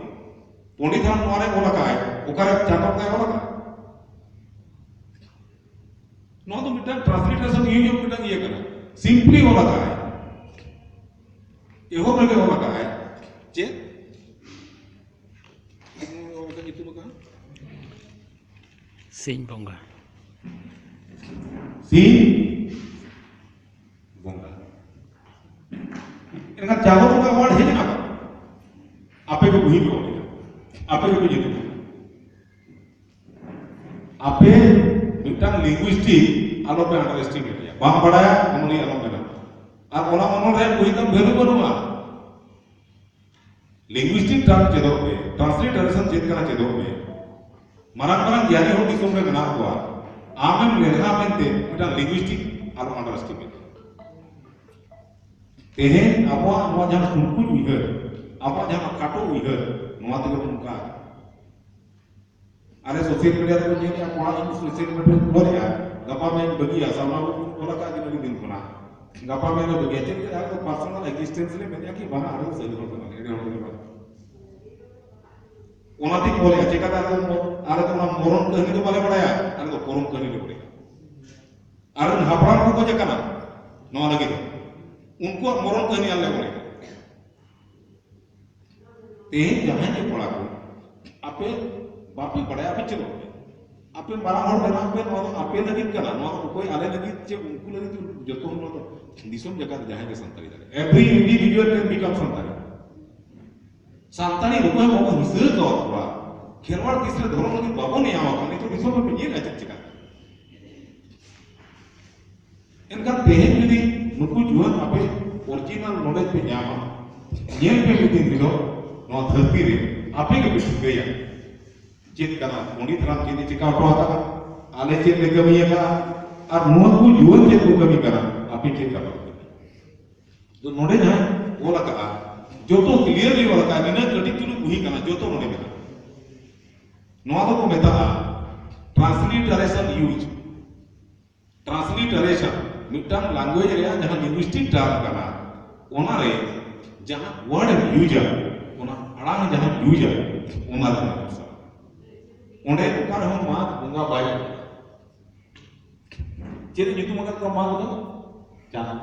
ᱯᱚᱸᱰᱤᱛ ᱦᱟᱲᱟᱢ ᱱᱚᱣᱟ ᱨᱮ ᱚᱞ ᱟᱠᱟᱫᱼᱟᱭ, ᱚᱠᱟᱨᱮ ᱪᱟᱸᱫᱚ ᱵᱚᱸᱜᱟᱭ ᱚᱞ ᱟᱠᱟᱫᱼᱟ? ᱱᱚᱣᱟ ᱫᱚ ᱢᱤᱫᱴᱟᱝ transliteration use of ᱢᱤᱫᱴᱟᱝ ᱤᱭᱟᱹ ᱠᱟᱱᱟ, simply ᱚᱞ ᱟᱠᱟᱫᱼᱟᱭ, ᱮᱦᱚᱵ ᱨᱮᱜᱮ ᱚᱞ ᱟᱠᱟᱫᱼᱟᱭ᱾ ᱪᱮᱫ? ᱚᱞ ᱟᱠᱟᱫ ᱧᱩᱛᱩᱢ ᱟᱠᱟᱫᱼᱟ? ᱥᱤᱧ ᱵᱚᱸᱜᱟ᱾ ᱥᱤᱧ ᱵᱚᱸᱜᱟ᱾ ᱮᱱᱠᱷᱟᱱ ᱪᱟᱸᱫᱚ ᱵᱚᱸᱜᱟ word ᱦᱮᱡ ᱮᱱᱟ᱾ ᱟᱯᱮ ᱠᱚ ᱵᱩᱦᱤ ᱯᱮ ᱚᱞᱮᱜᱼᱟ, ᱟᱯᱮ ᱠᱚ ᱧᱩᱛᱩᱢ᱾ ᱟᱯᱮ ᱢᱤᱫᱴᱟᱝ linguistic ᱟᱞᱚᱯᱮ underestimate ᱮᱭᱟ᱾ ᱵᱟᱢ ᱵᱟᱲᱟᱭᱟ ᱚᱱᱚᱞᱤᱭᱟᱹ ᱟᱞᱚᱢ ᱵᱮᱱᱟᱣ᱾ ᱟᱨ ᱚᱱᱟ ᱚᱱᱚᱞ ᱨᱮᱭᱟᱜ ᱵᱳᱭ ᱛᱟᱢ value ᱵᱟᱹᱱᱩᱜᱼᱟ᱾ Linguistic term ᱪᱮᱫᱚᱜ ᱯᱮ, transliteration ᱪᱮᱫ ᱠᱟᱱᱟ ᱪᱮᱫᱚᱜ ᱯᱮ᱾ ᱢᱟᱨᱟᱝ ᱢᱟᱨᱟᱝ ᱜᱮᱭᱟᱱᱤ ᱦᱚᱲ ᱫᱤᱥᱚᱢ ᱨᱮ ᱢᱮᱱᱟᱜ ᱠᱚᱣᱟ᱾ ᱟᱢᱮᱢ ᱞᱮᱞᱦᱟ ᱢᱮᱱᱛᱮ ᱢᱤᱫᱴᱟᱝ linguistic ᱟᱞᱚᱢ underestimate᱾ ᱛᱮᱦᱮᱧ ᱟᱵᱚᱣᱟᱜ ᱱᱚᱣᱟ ᱡᱟᱦᱟᱸ ᱥᱩᱱᱠᱩᱡ ᱩᱭᱦᱟᱹᱨ, ᱟᱵᱚᱣᱟᱜ ᱡᱟᱦᱟᱸ ᱠᱷᱟᱴᱚ ᱩᱭᱦᱟᱹᱨ, ᱱᱚᱣᱟ ᱛᱮᱜᱮ ᱵᱚᱱ ᱚᱱᱠᱟ᱾ ᱟᱞᱮ social media ᱨᱮᱵᱚᱱ ᱧᱮᱞᱮᱜᱼᱟ, ᱠᱚᱲᱟ ᱤᱧ social media ᱨᱮᱧ ᱚᱞᱮᱜᱼᱟ, ᱜᱟᱯᱟ ᱢᱮᱭᱟᱧ ᱵᱟᱹᱜᱤᱭᱟ, ᱥᱟᱨᱱᱟ ᱵᱟᱵᱩ ᱚᱞ ᱟᱠᱟᱫ ᱜᱮ ᱟᱹᱰᱤ ᱫᱤᱱ ᱠᱷᱚᱱᱟᱜ, ᱜᱟᱯᱟ ᱢᱮᱭᱟᱧ ᱵᱟᱹᱜᱤᱭᱟ᱾ ᱪᱮᱫ ᱞᱮᱠᱟ ᱟᱠᱚ personal existence ᱨᱮ ᱢᱮᱱᱮᱜᱼᱟ ᱠᱤ ᱵᱟᱝᱟ, ᱟᱞᱮ ᱫᱚ ᱥᱟᱹᱨᱤ ᱦᱚᱲ ᱠᱟᱱᱟᱞᱮ, ᱮᱲᱮ ᱦᱚᱲ ᱫᱚ ᱵᱟᱝ᱾ ᱚᱱᱟᱛᱮᱧ ᱚᱞᱮᱜᱼᱟ, ᱪᱮᱠᱟᱛᱮ ᱟᱞᱮ ᱫᱚ ᱢᱚ-, ᱟᱞᱮ ᱫᱚ ᱚᱱᱟ ᱢᱚᱨᱚᱱ ᱠᱟᱹᱦᱱᱤ ᱫᱚ ᱵᱟᱞᱮ ᱵᱟᱲᱟᱭᱟ, ᱟᱞᱮ ᱫᱚ ᱯᱚᱨᱚᱢ ᱠᱟᱹᱦᱱᱤ ᱞᱮ ᱵᱟᱲᱟᱭᱟ᱾ ᱟᱨ ᱨᱮᱱ ᱦᱟᱯᱲᱟᱢ ᱠᱚ ᱜᱚᱡ ᱟᱠᱟᱱᱟ ᱱᱚᱣᱟ ᱞᱟᱹᱜᱤᱫ ᱫᱚ, ᱩᱱᱠᱩᱣᱟᱜ ᱢᱚᱨᱚᱱ ᱠᱟᱹᱦᱱᱤ ᱟᱞᱮ ᱞᱮ ᱵᱟᱲᱟᱭᱟ᱾ ᱛᱮᱦᱮᱧ ᱡᱟᱦᱟᱸᱭ ᱜᱮ ᱠᱚᱲᱟ ᱠᱚ, ᱟᱯᱮ ᱵᱟᱯᱮ ᱵᱟᱲᱟᱭᱟ, ᱟᱯᱮ ᱪᱮᱫᱚᱜ ᱯᱮ᱾ ᱟᱯᱮ ᱢᱟᱨᱟᱝ ᱦᱚᱲ ᱵᱮᱱᱟᱜ ᱯᱮ, ᱱᱚᱣᱟ ᱫᱚ ᱟᱯᱮ ᱞᱟᱹᱜᱤᱫ ᱠᱟᱱᱟ, ᱱᱚᱣᱟ ᱫᱚ ᱚᱠᱚᱭ ᱟᱞᱮ ᱞᱟᱹᱜᱤᱫ ᱪᱮ ᱩᱱᱠᱩ ᱞᱟᱹᱜᱤᱫ ᱡᱚᱛᱚ ᱦᱚᱲ, ᱱᱚᱣᱟ ᱫᱚ ᱫᱤᱥᱚᱢ ᱡᱟᱠᱟᱛ ᱡᱟᱦᱟᱸᱭ ᱜᱮ ᱥᱟᱱᱛᱟᱲᱤ ᱫᱟᱲᱮᱭᱟᱜᱼᱟ᱾ Every individual can become Santali. Santali ᱚᱠᱚᱭ ᱦᱚᱸ ᱵᱟᱵᱚᱱ ᱦᱤᱥᱟᱹ ᱟᱠᱟᱫ ᱠᱚᱣᱟ᱾ ᱠᱷᱮᱨᱣᱟᱲ ᱛᱤᱥ ᱨᱮ ᱫᱷᱚᱨᱚᱢ ᱞᱟᱹᱜᱤᱫ ᱵᱟᱵᱚᱱ ᱮᱢᱟ ᱟᱠᱟᱱ, ᱱᱤᱛᱚᱜ ᱫᱤᱥᱚᱢ ᱨᱮᱯᱮ ᱧᱮᱞ ᱟᱪᱮᱫ ᱪᱮᱠᱟ᱾ ᱮᱱᱠᱷᱟᱱ ᱛᱮᱦᱮᱧ ᱡᱩᱫᱤ ᱱᱩᱠᱩ ᱡᱩᱣᱟᱹᱱ ᱟᱯᱮ original knowledge ᱯᱮ ᱧᱟᱢᱟ, ᱧᱮᱞ ᱯᱮ ᱢᱤᱫ ᱫᱤᱱ ᱦᱤᱞᱳᱜ ᱱᱚᱣᱟ ᱫᱷᱟᱹᱨᱛᱤ ᱨᱮ ᱟᱯᱮ ᱜᱮᱯᱮ ᱴᱷᱤᱠᱟᱹᱭᱟ ᱪᱮᱫ ᱠᱟᱱᱟ ᱯᱚᱱᱰᱤᱛ ᱨᱟᱢ ᱪᱮᱫ ᱮ ᱪᱤᱠᱟ ᱦᱚᱴᱚ ᱟᱠᱟᱫᱟ, ᱟᱞᱮ ᱪᱮᱫ ᱞᱮ ᱠᱟᱹᱢᱤ ᱟᱠᱟᱫᱟ, ᱟᱨ ᱱᱩᱠᱩ ᱡᱩᱣᱟᱹᱱ ᱪᱮᱫ ᱠᱚ ᱠᱟᱹᱢᱤ ᱠᱟᱱᱟ, ᱟᱯᱮ ᱪᱮᱫ ᱠᱟᱱᱟ᱾ ᱛᱚ ᱱᱚᱰᱮ ᱡᱟᱦᱟᱸᱭ ᱚᱞ ᱟᱠᱟᱫᱼᱟ, ᱡᱚᱛᱚ clearly ᱚᱞ ᱟᱠᱟᱫᱼᱟ, ᱱᱤᱱᱟᱹᱜ ᱠᱟᱹᱴᱤᱡ ᱪᱩᱞᱩᱝ ᱵᱩᱦᱤ ᱠᱟᱱᱟ, ᱡᱚᱛᱚ ᱱᱚᱰᱮ ᱢᱮᱱᱟᱜᱼᱟ᱾ ᱱᱚᱣᱟ ᱫᱚᱠᱚ ᱢᱮᱛᱟᱜᱼᱟ transliteration use᱾ Transliteration ᱢᱤᱫᱴᱟᱝ language ᱨᱮᱭᱟᱜ ᱡᱟᱦᱟᱸ linguistic term ᱠᱟᱱᱟ, ᱚᱱᱟ ᱨᱮ ᱡᱟᱦᱟᱸ word ᱮᱢ use ᱟ, ᱚᱱᱟ ᱟᱲᱟᱝ ᱡᱟᱦᱟᱸ use ᱟ, ᱚᱱᱟ ᱨᱮᱱᱟᱜ ᱵᱷᱟᱥᱟ᱾ ᱚᱸᱰᱮ ᱚᱠᱟ ᱨᱮᱦᱚᱸ ᱢᱟᱜᱽ ᱵᱚᱸᱜᱟ ᱵᱟᱭ ᱪᱮᱫ ᱮ ᱧᱩᱛᱩᱢ ᱟᱠᱟᱫ ᱠᱚᱣᱟ ᱢᱟᱜᱽ ᱫᱚ? ᱪᱟᱸᱫᱚ᱾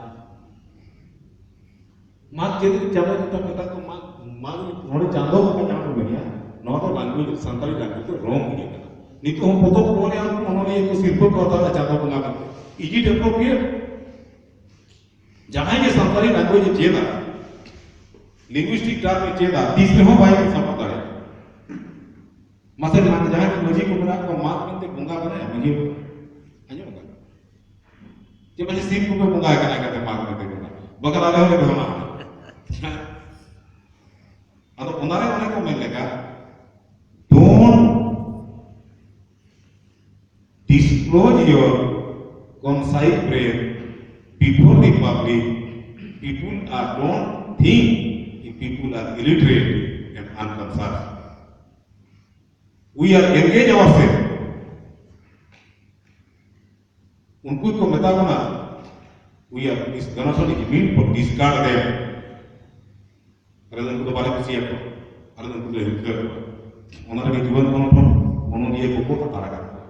ᱢᱟᱜᱽ ᱪᱮᱫ ᱪᱟᱸᱫᱚ ᱧᱩᱛᱩᱢ ᱢᱮᱛᱟᱜ ᱠᱚ ᱢᱟᱜᱽ, ᱢᱟᱜᱽ ᱱᱚᱰᱮ ᱪᱟᱸᱫᱚ ᱵᱚᱸᱜᱟ ᱡᱟᱦᱟᱸ ᱠᱚ ᱢᱮᱱᱟ, ᱱᱚᱣᱟ ᱫᱚ language, ᱥᱟᱱᱛᱟᱲᱤ language ᱫᱚ wrong ᱜᱮ ᱠᱟᱱᱟ᱾ ᱱᱤᱛᱚᱜ ᱦᱚᱸ ᱯᱚᱛᱚᱵ ᱠᱚ ᱚᱞᱮᱜᱼᱟ, ᱩᱱᱠᱩ ᱚᱱᱚᱞᱤᱭᱟᱹ ᱠᱚ ᱥᱤᱨᱯᱟᱹ ᱠᱚ ᱦᱟᱛᱟᱣᱟ ᱪᱟᱸᱫᱚ ᱵᱚᱸᱜᱟ ᱢᱮᱱᱛᱮ᱾ Is it appropriate? ᱡᱟᱦᱟᱸᱭ ᱜᱮ ᱥᱟᱱᱛᱟᱲᱤ language ᱮ ᱪᱮᱫᱟ, linguistic term ᱮ ᱪᱮᱫᱟ, ᱛᱤᱥ ᱨᱮᱦᱚᱸ ᱵᱟᱭ ᱥᱟᱯᱲᱟᱣ ᱫᱟᱲᱮᱭᱟᱜᱼᱟ᱾ ᱢᱟᱥᱮ ᱢᱟ-, ᱡᱟᱦᱟᱸᱭ ᱠᱚ ᱢᱟᱹᱡᱷᱤ ᱠᱚ ᱢᱮᱱᱟᱜ ᱠᱚᱣᱟ, ᱢᱟᱜᱽ ᱢᱮᱱᱛᱮ ᱵᱚᱸᱜᱟ ᱢᱮᱱᱟᱭᱟ, ᱢᱟᱹᱡᱷᱤ ᱵᱚᱸᱜᱟ᱾ ᱟᱸᱡᱚᱢ ᱟᱠᱟᱫ? ᱡᱮ ᱢᱟᱹᱡᱷᱤ ᱥᱤᱢ ᱠᱚᱯᱮ ᱵᱚᱸᱜᱟ ᱟᱠᱟᱱᱟ, ᱮᱱᱠᱷᱟᱱ ᱢᱟᱜᱽ ᱢᱮᱱᱛᱮ ᱵᱚᱸᱜᱟ᱾ ᱵᱟᱠᱷᱟᱱ ᱟᱞᱮ ᱦᱚᱸᱞᱮ ᱫᱚᱦᱚᱱᱟ᱾ ᱟᱫᱚ ᱚᱱᱟᱨᱮ ᱚᱱᱮ ᱠᱚ ᱢᱮᱱ ᱞᱮᱠᱟ, don't disclose your concise brain before the public, people are, don't think if people are illiterate and unconscious. We are engage ourselves. ᱩᱱᱠᱩ ᱠᱚ ᱢᱮᱛᱟ ᱵᱚᱱᱟ, we are dis-, gonna, sorry, mean for discard them. ᱟᱞᱮ ᱫᱚ ᱩᱱᱠᱩ ᱫᱚ ᱵᱟᱞᱮ ᱠᱩᱥᱤᱭᱟᱠᱚᱣᱟ, ᱟᱞᱮ ᱫᱚ ᱩᱱᱠᱩ ᱫᱚᱞᱮ ᱦᱤᱨᱠᱟᱹ ᱟᱠᱚᱣᱟ᱾ ᱚᱱᱟ ᱨᱮᱜᱮ ᱡᱩᱣᱟᱹᱱ ᱜᱚᱱᱚᱴᱷᱚᱱ ᱚᱱᱚᱞᱤᱭᱟᱹ ᱠᱚᱠᱚ ᱟᱛᱟᱨ ᱟᱠᱟᱫ ᱠᱚᱣᱟ᱾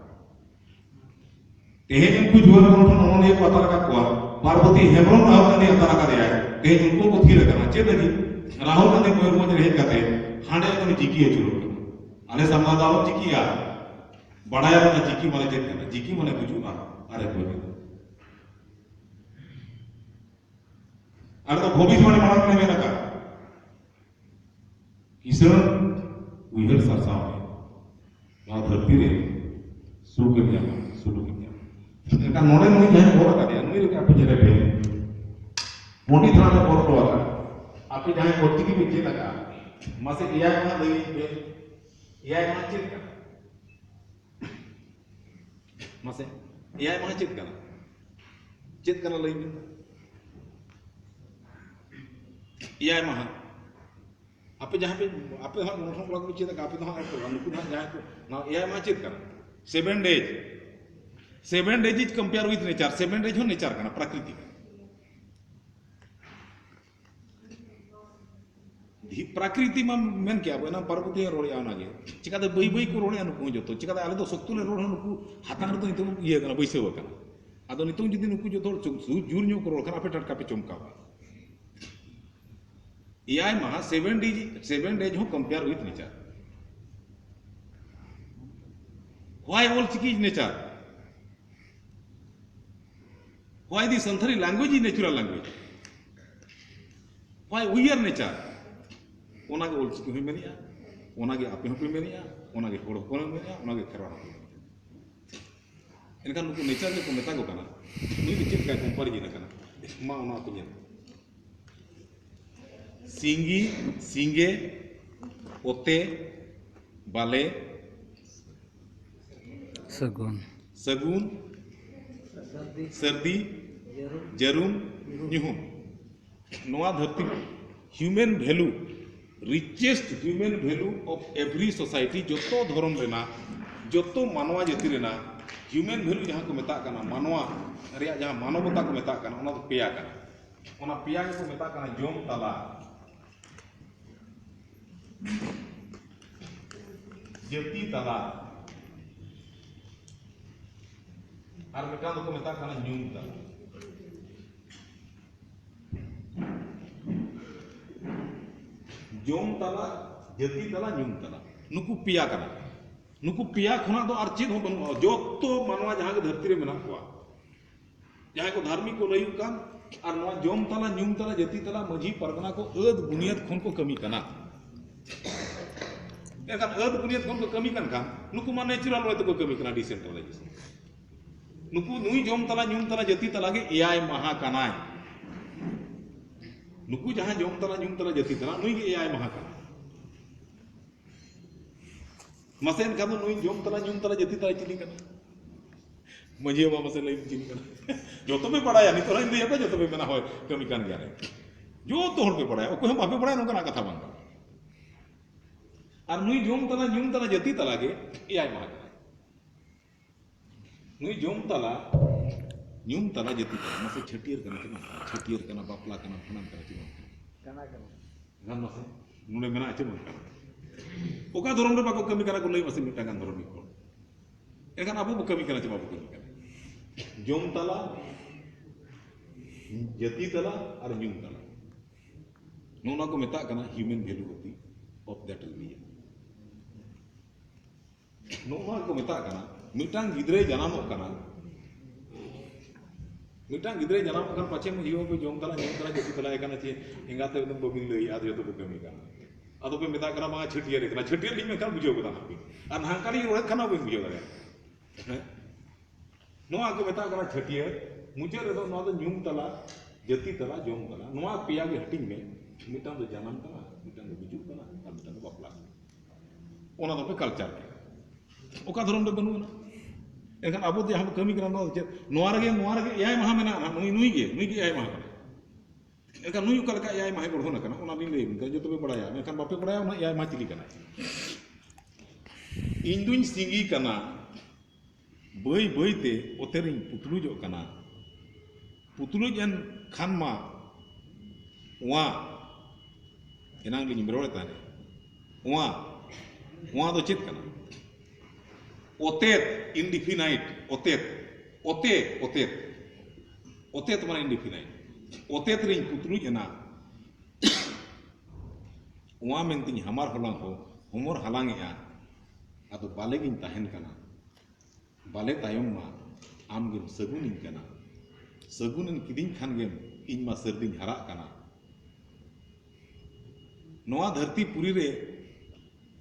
ᱛᱮᱦᱮᱧ ᱩᱱᱠᱩ ᱡᱩᱣᱟᱹᱱ ᱜᱚᱱᱚᱴᱷᱚᱱ ᱚᱱᱚᱞᱤᱭᱟᱹ ᱠᱚ ᱟᱛᱟᱨ ᱟᱠᱟᱫ ᱠᱚᱣᱟ, ᱯᱟᱨᱵᱚᱛᱤ ᱦᱮᱢᱵᱨᱚᱢ ᱨᱟᱦᱩᱞ ᱜᱟᱱᱫᱷᱤ ᱟᱛᱟᱨ ᱟᱠᱟᱫᱮᱭᱟᱭ᱾ ᱛᱮᱦᱮᱧ ᱩᱱᱠᱩ ᱠᱚ ᱛᱷᱤᱨ ᱟᱠᱟᱱᱟ᱾ ᱪᱮᱫ ᱞᱟᱹᱜᱤᱫ? ᱨᱟᱦᱩᱞ ᱜᱟᱱᱫᱷᱤ ᱢᱚᱭᱩᱨᱵᱷᱚᱸᱡᱽ ᱨᱮ ᱦᱮᱡ ᱠᱟᱛᱮ ᱦᱟᱸᱰᱮ ᱩᱱᱤ ᱡᱤᱠᱤ ᱟᱹᱪᱩᱨᱚᱜ ᱠᱟᱱᱟ᱾ ᱟᱞᱮ ᱥᱟᱢᱱᱟ ᱫᱚ ᱟᱞᱚᱢ ᱡᱤᱠᱤᱭᱟ, ᱵᱟᱲᱟᱭᱟᱢ ᱚᱱᱟ ᱡᱤᱠᱤ ᱢᱟᱱᱮ ᱪᱮᱫ ᱠᱟᱱᱟ᱾ ᱡᱤᱠᱤ ᱢᱟᱱᱮ ᱜᱩᱡᱩᱜᱼᱟ, ᱟᱨᱮ ᱜᱩᱡᱩᱜᱼᱟ᱾ ᱟᱞᱮ ᱫᱚ ᱵᱷᱚᱵᱤᱥᱵᱟᱬᱤ ᱢᱟᱲᱟᱝ ᱨᱮᱞᱮ ᱢᱮᱱ ᱟᱠᱟᱫ, ᱠᱤᱥᱟᱹᱬ ᱩᱭᱦᱟᱹᱨ ᱥᱟᱨᱥᱟᱣ ᱢᱮ, ᱱᱚᱣᱟ ᱫᱷᱟᱹᱨᱛᱤ ᱨᱮ ᱥᱩᱠ ᱮᱢ ᱧᱟᱢᱟ, ᱥᱩᱞᱩᱠ ᱮᱢ ᱧᱟᱢᱟ᱾ ᱮᱱᱠᱷᱟᱱ ᱱᱚᱰᱮ ᱱᱩᱭ ᱡᱟᱦᱟᱸᱭ ᱚᱞ ᱟᱠᱟᱫᱮᱭᱟ, ᱱᱩᱭ ᱨᱮᱜᱮ ᱟᱯᱮ ᱧᱮᱞᱮ ᱯᱮ, ᱯᱚᱱᱰᱤᱛ ᱦᱟᱲᱟᱢ ᱮ ᱚᱞ ᱦᱚᱴᱚ ᱟᱠᱟᱫ᱾ ᱟᱯᱮ ᱡᱟᱦᱟᱸᱭ ᱚᱞ ᱪᱤᱠᱤ ᱯᱮ ᱪᱮᱫ ᱟᱠᱟᱫ, ᱢᱟᱥᱮ ᱮᱭᱟᱭ ᱢᱟᱦᱟ ᱞᱟᱹᱭ ᱯᱮ, ᱮᱭᱟᱭ ᱢᱟᱦᱟ ᱪᱮᱫ ᱠᱟᱱᱟ? ᱢᱟᱥᱮ, ᱮᱭᱟᱭ ᱢᱟᱦᱟ ᱪᱮᱫ ᱠᱟᱱᱟ? ᱪᱮᱫ ᱠᱟᱱᱟ ᱞᱟᱹᱭ ᱵᱤᱱ? ᱮᱭᱟᱭ ᱢᱟᱦᱟ᱾ ᱟᱯᱮ ᱡᱟᱦᱟᱸ ᱯᱮ, ᱟᱯᱮ ᱦᱟᱸᱜ ᱜᱚᱱᱚᱴᱷᱚᱱ ᱠᱚᱲᱟ ᱠᱚᱯᱮ ᱪᱮᱫ ᱟᱠᱟᱫ, ᱟᱯᱮ ᱫᱚ ᱦᱟᱸᱜ ᱱᱩᱠᱩ ᱫᱚ ᱦᱟᱸᱜ ᱡᱟᱦᱟᱸᱭ ᱠᱚ, ᱱᱚᱣᱟ ᱮᱭᱟᱭ ᱢᱟᱦᱟ ᱪᱮᱫ ᱠᱟᱱᱟ? Seven days. Seven days is compare with nature. Seven days ᱦᱚᱸ nature ᱠᱟᱱᱟ, ᱯᱨᱟᱠᱨᱤᱛᱤᱠ᱾ ᱫᱷᱤ-, ᱯᱨᱟᱠᱨᱤᱛᱤ ᱢᱟ ᱢᱮᱱ ᱠᱮᱜᱼᱟ ᱵᱚ, ᱮᱱᱟᱝ ᱯᱟᱨᱵᱚᱛᱤᱭᱟᱹ ᱨᱚᱲᱮᱜᱼᱟ ᱚᱱᱟᱜᱮ᱾ ᱪᱤᱠᱟᱹᱛᱮ ᱵᱟᱹᱭ ᱵᱟᱹᱭ ᱠᱚ ᱨᱚᱲᱮᱜᱼᱟ ᱱᱩᱠᱩ ᱦᱚᱸ ᱡᱚᱛᱚ? ᱪᱤᱠᱟᱹᱛᱮ ᱟᱞᱮ ᱫᱚ ᱥᱚᱠᱛᱚ ᱞᱮ ᱨᱚᱲ ᱦᱚᱸ ᱱᱩᱠᱩ ᱦᱟᱛᱟᱝ ᱨᱮᱫᱚ ᱱᱤᱛᱚᱜ ᱤᱭᱟᱹ ᱠᱟᱱᱟ, ᱵᱟᱹᱭᱥᱟᱹᱣ ᱟᱠᱟᱱᱟ᱾ ᱟᱫᱚ ᱱᱤᱛᱚᱝ ᱡᱩᱫᱤ ᱱᱩᱠᱩ ᱡᱚᱛᱚ ᱦᱚᱲ ᱪᱩ-, ᱥᱩᱨ ᱡᱳᱨ ᱧᱚᱜ ᱠᱚ ᱨᱚᱲ ᱠᱷᱟᱱ ᱟᱯᱮ ᱴᱟᱴᱠᱟ ᱯᱮ ᱪᱚᱢᱠᱟᱣᱟ᱾ ᱮᱭᱟᱭ ᱢᱟᱦᱟ, seven days, seven days ᱦᱚᱸ compare with nature. Why Ol Chiki is nature? Why the Santali language is natural language? Why we are nature? ᱚᱱᱟᱜᱮ ᱚᱞ ᱪᱤᱠᱤ ᱦᱚᱸᱭ ᱢᱮᱱᱮᱜᱼᱟ, ᱚᱱᱟᱜᱮ ᱟᱯᱮ ᱦᱚᱸᱯᱮ ᱢᱮᱱᱮᱜᱼᱟ, ᱚᱱᱟᱜᱮ ᱦᱚᱲ ᱦᱚᱯᱚᱱ ᱦᱚᱸ ᱢᱮᱱᱮᱜᱼᱟ, ᱚᱱᱟᱜᱮ ᱠᱷᱮᱨᱣᱟᱲ ᱦᱚᱯᱚᱱ ᱦᱚᱸ ᱢᱮᱱᱮᱜᱼᱟ᱾ ᱮᱱᱠᱷᱟᱱ ᱱᱩᱠᱩ nature ᱜᱮᱠᱚ ᱢᱮᱛᱟ ᱠᱚ ᱠᱟᱱᱟ, ᱱᱩᱭ ᱫᱚ ᱪᱮᱫ ᱞᱮᱠᱟᱭ comparison ᱟᱠᱟᱱᱟ? ᱢᱟ ᱚᱱᱟ ᱠᱚ ᱧᱮᱞ᱾ ᱥᱤᱸᱜᱤ, ᱥᱤᱸᱜᱮ, ᱚᱛᱮ, ᱵᱟᱞᱮ, ᱥᱟᱹᱜᱩᱱ᱾ ᱥᱟᱹᱜᱩᱱ, ᱥᱟᱹᱨᱫᱤ, ᱡᱟᱹᱨᱩᱢ, ᱧᱩᱦᱩᱢ᱾ ᱱᱚᱣᱟ ᱫᱷᱟᱹᱨᱛᱤ human value, richest human value of every society, ᱡᱚᱛᱚ ᱫᱷᱚᱨᱚᱢ ᱨᱮᱱᱟᱜ, ᱡᱚᱛᱚ ᱢᱟᱱᱣᱟ ᱡᱟᱹᱛᱤ ᱨᱮᱱᱟᱜ human value ᱡᱟᱦᱟᱸ ᱠᱚ ᱢᱮᱛᱟᱜ ᱠᱟᱱᱟ, ᱢᱟᱱᱣᱟ ᱨᱮᱭᱟᱜ ᱡᱟᱦᱟᱸ ᱢᱟᱱᱚᱵᱚᱛᱟ ᱠᱚ ᱢᱮᱛᱟᱜ ᱠᱟᱱᱟ, ᱚᱱᱟ ᱫᱚ ᱯᱮᱭᱟ ᱠᱟᱱᱟ᱾ ᱚᱱᱟ ᱯᱮᱭᱟ ᱜᱮᱠᱚ ᱢᱮᱛᱟᱜ ᱠᱟᱱᱟ ᱡᱚᱢ ᱛᱟᱞᱟ, ᱡᱟᱹᱛᱤ ᱛᱟᱞᱟ, ᱟᱨ ᱢᱤᱫᱴᱟᱝ ᱫᱚᱠᱚ ᱢᱮᱛᱟᱜ ᱠᱟᱱᱟ ᱧᱩᱢ ᱛᱟᱞᱟ᱾ ᱡᱚᱢ ᱛᱟᱞᱟ, ᱡᱟᱹᱛᱤ ᱛᱟᱞᱟ, ᱧᱩᱢ ᱛᱟᱞᱟ, ᱱᱩᱠᱩ ᱯᱮᱭᱟ ᱠᱟᱱᱟ᱾ ᱱᱩᱠᱩ ᱯᱮᱭᱟ ᱠᱷᱚᱱᱟᱜ ᱫᱚ ᱟᱨ ᱪᱮᱫ ᱦᱚᱸ ᱵᱟᱹᱱᱩᱜᱼᱟ᱾ ᱡᱚᱛᱚ ᱢᱟᱱᱣᱟ ᱡᱟᱦᱟᱸ ᱜᱮ ᱫᱷᱟᱹᱨᱛᱤ ᱨᱮ ᱢᱮᱱᱟᱜ ᱠᱚᱣᱟ, ᱡᱟᱦᱟᱸᱭ ᱠᱚ ᱫᱷᱟᱨᱢᱤᱠ ᱠᱚ ᱞᱟᱹᱭᱩᱜ ᱠᱟᱱ, ᱟᱨ ᱱᱚᱣᱟ ᱡᱚᱢ ᱛᱟᱞᱟ, ᱧᱩᱢ ᱛᱟᱞᱟ, ᱡᱟᱹᱛᱤ ᱛᱟᱞᱟ, ᱢᱟᱹᱡᱷᱤ ᱯᱟᱨᱜᱟᱱᱟ ᱠᱚ ᱟᱹᱫ ᱵᱩᱱᱤᱭᱟᱹᱫ ᱠᱷᱚᱱ ᱠᱚ ᱠᱟᱹᱢᱤ ᱠᱟᱱᱟ᱾ ᱮᱱᱠᱷᱟᱱ ᱟᱹᱫ ᱵᱩᱱᱤᱭᱟᱹᱫ ᱠᱷᱚᱱ ᱠᱚ ᱠᱟᱹᱢᱤ ᱠᱟᱱ ᱠᱷᱟᱱ, ᱱᱩᱠᱩ ᱢᱟ natural way ᱛᱮᱠᱚ ᱠᱟᱹᱢᱤ ᱠᱟᱱᱟ, decentralization᱾ ᱱᱩᱠᱩ, ᱱᱩᱭ ᱡᱚᱢ ᱛᱟᱞᱟ, ᱧᱩᱢ ᱛᱟᱞᱟ, ᱡᱟᱹᱛᱤ ᱛᱟᱞᱟ ᱜᱮ ᱮᱭᱟᱭ ᱢᱟᱦᱟ ᱠᱟᱱᱟᱭ᱾ ᱱᱩᱠᱩ ᱡᱟᱦᱟᱸᱭ ᱡᱚᱢ ᱛᱟᱞᱟ, ᱧᱩᱢ ᱛᱟᱞᱟ, ᱡᱟᱹᱛᱤ ᱛᱟᱞᱟ, ᱱᱩᱭ ᱜᱮ ᱮᱭᱟᱭ ᱢᱟᱦᱟ ᱠᱟᱱᱟᱭ᱾ ᱢᱟᱥᱮ ᱮᱱᱠᱷᱟᱱ ᱫᱚ ᱱᱩᱭ ᱡᱚᱢ ᱛᱟᱞᱟ, ᱧᱩᱢ ᱛᱟᱞᱟ, ᱡᱟᱹᱛᱤ ᱛᱟᱞᱟ ᱪᱤᱞᱤ ᱠᱟᱱᱟ? ᱢᱟᱹᱡᱷᱤ ᱵᱟᱵᱟ, ᱢᱟᱥᱮ ᱞᱟᱹᱭ ᱢᱮ, ᱪᱤᱞᱤ ᱠᱟᱱᱟ? ᱡᱚᱛᱚ ᱯᱮ ᱵᱟᱲᱟᱭᱟ, ᱱᱤᱛᱚᱜ ᱦᱚᱸᱧ ᱞᱟᱹᱭ ᱟᱯᱮ, ᱡᱚᱛᱚ ᱯᱮ ᱢᱮᱱᱟ, "ᱦᱳᱭ, ᱠᱟᱹᱢᱤ ᱠᱟᱱ ᱜᱮᱭᱟ ᱞᱮ᱾" ᱡᱚᱛᱚ ᱦᱚᱲ ᱯᱮ ᱵᱟᱲᱟᱭᱟ, ᱚᱠᱚᱭ ᱦᱚᱸ ᱵᱟᱯᱮ ᱵᱟᱲᱟᱭᱟ, ᱱᱚᱝᱠᱟᱱᱟᱜ ᱠᱟᱛᱷᱟ ᱵᱟᱝ ᱠᱟᱱᱟ᱾ ᱟᱨ ᱱᱩᱭ ᱡᱚᱢ ᱛᱟᱞᱟ, ᱧᱩᱢ ᱛᱟᱞᱟ, ᱡᱟᱹᱛᱤ ᱛᱟᱞᱟ ᱜᱮ ᱮᱭᱟᱭ ᱢᱟᱦᱟ ᱠᱟᱱᱟ᱾ ᱱᱩᱭ ᱡᱚᱢ ᱛᱟᱞᱟ, ᱧᱩᱢ ᱛᱟᱞᱟ, ᱡᱟᱹᱛᱤ ᱛᱟᱞᱟ, ᱢᱟᱥᱮ ᱪᱷᱟᱹᱴᱭᱟᱹᱨ ᱠᱟᱱᱟ ᱪᱮ ᱵᱟᱝ ᱠᱟᱱᱟ? ᱪᱷᱟᱹᱴᱭᱟᱹᱨ ᱠᱟᱱᱟ, ᱵᱟᱯᱞᱟ ᱠᱟᱱᱟ, ᱵᱷᱟᱸᱰᱟᱱ ᱠᱟᱱᱟ ᱪᱮ ᱵᱟᱝ ᱠᱟᱱᱟ? ᱠᱟᱱᱟ, ᱠᱟᱱᱟ᱾ ᱮᱱᱠᱷᱟᱱ ᱢᱟᱥᱮ ᱱᱚᱰᱮ ᱢᱮᱱᱟᱜᱼᱟ ᱪᱮ ᱵᱟᱝ ᱠᱟᱱᱟ? ᱚᱠᱟ ᱫᱷᱚᱨᱚᱢ ᱨᱮ ᱵᱟᱠᱚ ᱠᱟᱹᱢᱤ ᱠᱟᱱᱟ ᱠᱚ? ᱞᱟᱹᱭ ᱢᱟᱥᱮ ᱢᱤᱫᱴᱟᱝ ᱜᱟᱱ ᱫᱷᱚᱨᱚᱢᱤᱠ ᱦᱚᱲ᱾ ᱮᱱᱠᱷᱟᱱ ᱟᱵᱚ ᱵᱚ ᱠᱟᱹᱢᱤ ᱠᱟᱱᱟ ᱪᱮ ᱵᱟᱵᱚ ᱠᱟᱹᱢᱤ ᱠᱟᱱᱟ? ᱡᱚᱢ ᱛᱟᱞᱟ, ᱡᱟᱹᱛᱤ ᱛᱟᱞᱟ ᱟᱨ ᱧᱩᱢ ᱛᱟᱞᱟ, ᱱᱚᱜᱼᱚ ᱱᱚᱣᱟ ᱠᱚ ᱢᱮᱛᱟᱜ ᱠᱟᱱᱟ human value of the, of that religion᱾ ᱱᱚᱜᱼᱚ ᱱᱚᱣᱟ ᱠᱚ ᱢᱮᱛᱟᱜ ᱠᱟᱱᱟ, ᱢᱤᱫᱴᱟᱝ ᱜᱤᱫᱽᱨᱟᱹᱭ ᱡᱟᱱᱟᱢᱚᱜ ᱠᱟᱱᱟ, ᱢᱤᱫᱴᱟᱝ ᱜᱤᱫᱽᱨᱟᱹᱭ ᱡᱟᱱᱟᱢᱚᱜ ᱠᱟᱱ, ᱯᱟᱪᱷᱮ ᱢᱟᱹᱡᱷᱤ ᱵᱟᱵᱟ ᱯᱮ ᱡᱚᱢ ᱛᱟᱞᱟ, ᱧᱩ ᱛᱟᱞᱟ, ᱡᱟᱹᱛᱤ ᱛᱟᱞᱟᱭᱮ ᱠᱟᱱᱟ ᱪᱮ ᱮᱸᱜᱟᱛᱮ ᱮᱠᱫᱚᱢ ᱵᱟᱹᱵᱤᱱ ᱞᱟᱹᱭ, ᱟᱫᱚ ᱡᱚᱛᱚ ᱯᱮ ᱠᱟᱹᱢᱤ ᱠᱟᱱᱟ᱾ ᱟᱫᱚ ᱯᱮ ᱢᱮᱛᱟᱜ ᱠᱟᱱᱟ, "ᱵᱟᱝᱟ, ᱪᱷᱟᱹᱴᱭᱟᱹᱨ ᱠᱟᱱᱟ, ᱪᱷᱟᱹᱴᱭᱟᱹᱨ ᱞᱤᱧ ᱢᱮᱱᱠᱷᱟᱱ ᱵᱩᱡᱷᱟᱹᱣ ᱜᱚᱫᱟ ᱦᱟᱸᱜ ᱵᱤᱱ, ᱟᱨ ᱦᱟᱱᱠᱟ ᱞᱤᱧ ᱨᱚᱲᱮᱫ ᱠᱷᱟᱱ ᱦᱚᱸ ᱵᱟᱹᱧ ᱵᱩᱡᱷᱟᱹᱣ ᱫᱟᱲᱮᱭᱟᱜᱼᱟ᱾" ᱦᱮᱸ? ᱱᱚᱣᱟ ᱠᱚ ᱢᱮᱛᱟᱜ ᱠᱟᱱᱟ ᱪᱷᱟᱹᱴᱭᱟᱹᱨ᱾ ᱢᱩᱪᱟᱹᱫ ᱨᱮᱫᱚ ᱱᱚᱣᱟ ᱫᱚ ᱧᱩᱢ ᱛᱟᱞᱟ, ᱡᱟᱹᱛᱤ ᱛᱟᱞᱟ, ᱡᱚᱢ ᱛᱟᱞᱟ, ᱱᱚᱣᱟ ᱯᱮᱭᱟ ᱜᱮ ᱦᱟᱹᱴᱤᱧ ᱢᱮ᱾ ᱢᱤᱫᱴᱟᱝ ᱫᱚ ᱡᱟᱱᱟᱢ ᱠᱟᱱᱟ, ᱢᱤᱫᱴᱟᱝ ᱫᱚ ᱜᱩᱡᱩᱜ ᱠᱟᱱᱟ, ᱟᱨ ᱢᱤᱫᱴᱟᱝ ᱫᱚ ᱵᱟᱯᱞᱟ ᱠᱟᱱᱟ᱾ ᱚᱱᱟ ᱫᱚᱯᱮ culture ᱠᱮᱫᱟ᱾ ᱚᱠᱟ ᱫᱷᱚᱨᱚᱢ ᱨᱮ ᱵᱟᱹᱱᱩᱜ ᱟᱱᱟ? ᱮᱱᱠᱷᱟᱱ ᱟᱵᱚ ᱡᱟᱦᱟᱸ ᱵᱚ ᱠᱟᱹᱢᱤ ᱠᱟᱱᱟ, ᱱᱚᱣᱟ ᱫᱚ ᱪᱮᱫ? ᱱᱚᱣᱟ ᱨᱮᱜᱮ, ᱱᱚᱣᱟ ᱨᱮᱜᱮ ᱮᱭᱟᱭ ᱢᱟᱦᱟ ᱢᱮᱱᱟᱜᱼᱟ ᱱᱟᱦᱟᱜ, ᱱᱩᱭ, ᱱᱩᱭ ᱜᱮ, ᱱᱩᱭ ᱜᱮ ᱮᱭᱟᱭ ᱢᱟᱦᱟ ᱠᱟᱱᱟᱭ᱾ ᱮᱱᱠᱷᱟᱱ ᱱᱩᱭ ᱚᱠᱟ ᱞᱮᱠᱟ ᱮᱭᱟᱭ ᱢᱟᱦᱟᱭ ᱜᱚᱲᱦᱚᱱ ᱟᱠᱟᱱᱟ, ᱚᱱᱟ ᱞᱤᱧ ᱞᱟᱹᱭ ᱟᱵᱤᱱ ᱠᱟᱱᱟ, ᱡᱚᱛᱚ ᱯᱮ ᱵᱟᱲᱟᱭᱟ, ᱢᱮᱱᱠᱷᱟᱱ ᱵᱟᱯᱮ ᱵᱟᱲᱟᱭᱟ ᱚᱱᱟ ᱮᱭᱟᱭ ᱢᱟᱦᱟ ᱪᱤᱞᱤ ᱠᱟᱱᱟᱭ᱾ ᱤᱧ ᱫᱩᱧ ᱥᱤᱸᱜᱤ ᱠᱟᱱᱟ, ᱵᱟᱹᱭ ᱵᱟᱹᱭ ᱛᱮ ᱚᱛᱮ ᱨᱤᱧ ᱯᱩᱛᱞᱩᱡᱚᱜ ᱠᱟᱱᱟ᱾ ᱯᱩᱛᱞᱩᱡ ᱮᱱ ᱠᱷᱟᱱ ᱢᱟ ᱚᱣᱟ, ᱮᱱᱟᱝ ᱞᱤᱧ ᱨᱚᱲᱮᱫ ᱛᱟᱦᱮᱸᱫ, ᱚᱣᱟ, ᱚᱣᱟ ᱫᱚ ᱪᱮᱫ ᱠᱟᱱᱟ? ᱚᱛᱮᱛ, indefinite, ᱚᱛᱮᱛ, ᱚᱛᱮ, ᱚᱛᱮᱛ, ᱚᱛᱮᱛ ᱢᱟᱱᱮ indefinite᱾ ᱚᱛᱮᱛ ᱨᱤᱧ ᱯᱩᱛᱞᱩᱡ ᱮᱱᱟ, ᱚᱣᱟ ᱢᱮᱱᱛᱤᱧ ᱦᱟᱢᱟᱨ ᱦᱚᱞᱟᱝ ᱦᱚ-, ᱦᱚᱢᱚᱨ ᱦᱟᱞᱟᱝ ᱮᱜᱼᱟ᱾ ᱟᱫᱚ ᱵᱟᱞᱮ ᱜᱤᱧ ᱛᱟᱦᱮᱱ ᱠᱟᱱᱟ᱾ ᱵᱟᱞᱮ ᱛᱟᱭᱚᱢ ᱢᱟ ᱟᱢ ᱜᱮᱢ ᱥᱟᱹᱜᱩᱱᱤᱧ ᱠᱟᱱᱟ᱾ ᱥᱟᱹᱜᱩᱱᱮᱱ ᱠᱤᱫᱤᱧ ᱠᱷᱟᱱ ᱜᱮᱢ ᱤᱧ ᱢᱟ ᱥᱟᱹᱨᱫᱤᱧ ᱦᱟᱨᱟᱜ ᱠᱟᱱᱟ᱾ ᱱᱚᱣᱟ ᱫᱷᱟᱹᱨᱛᱤ ᱯᱩᱨᱤ ᱨᱮ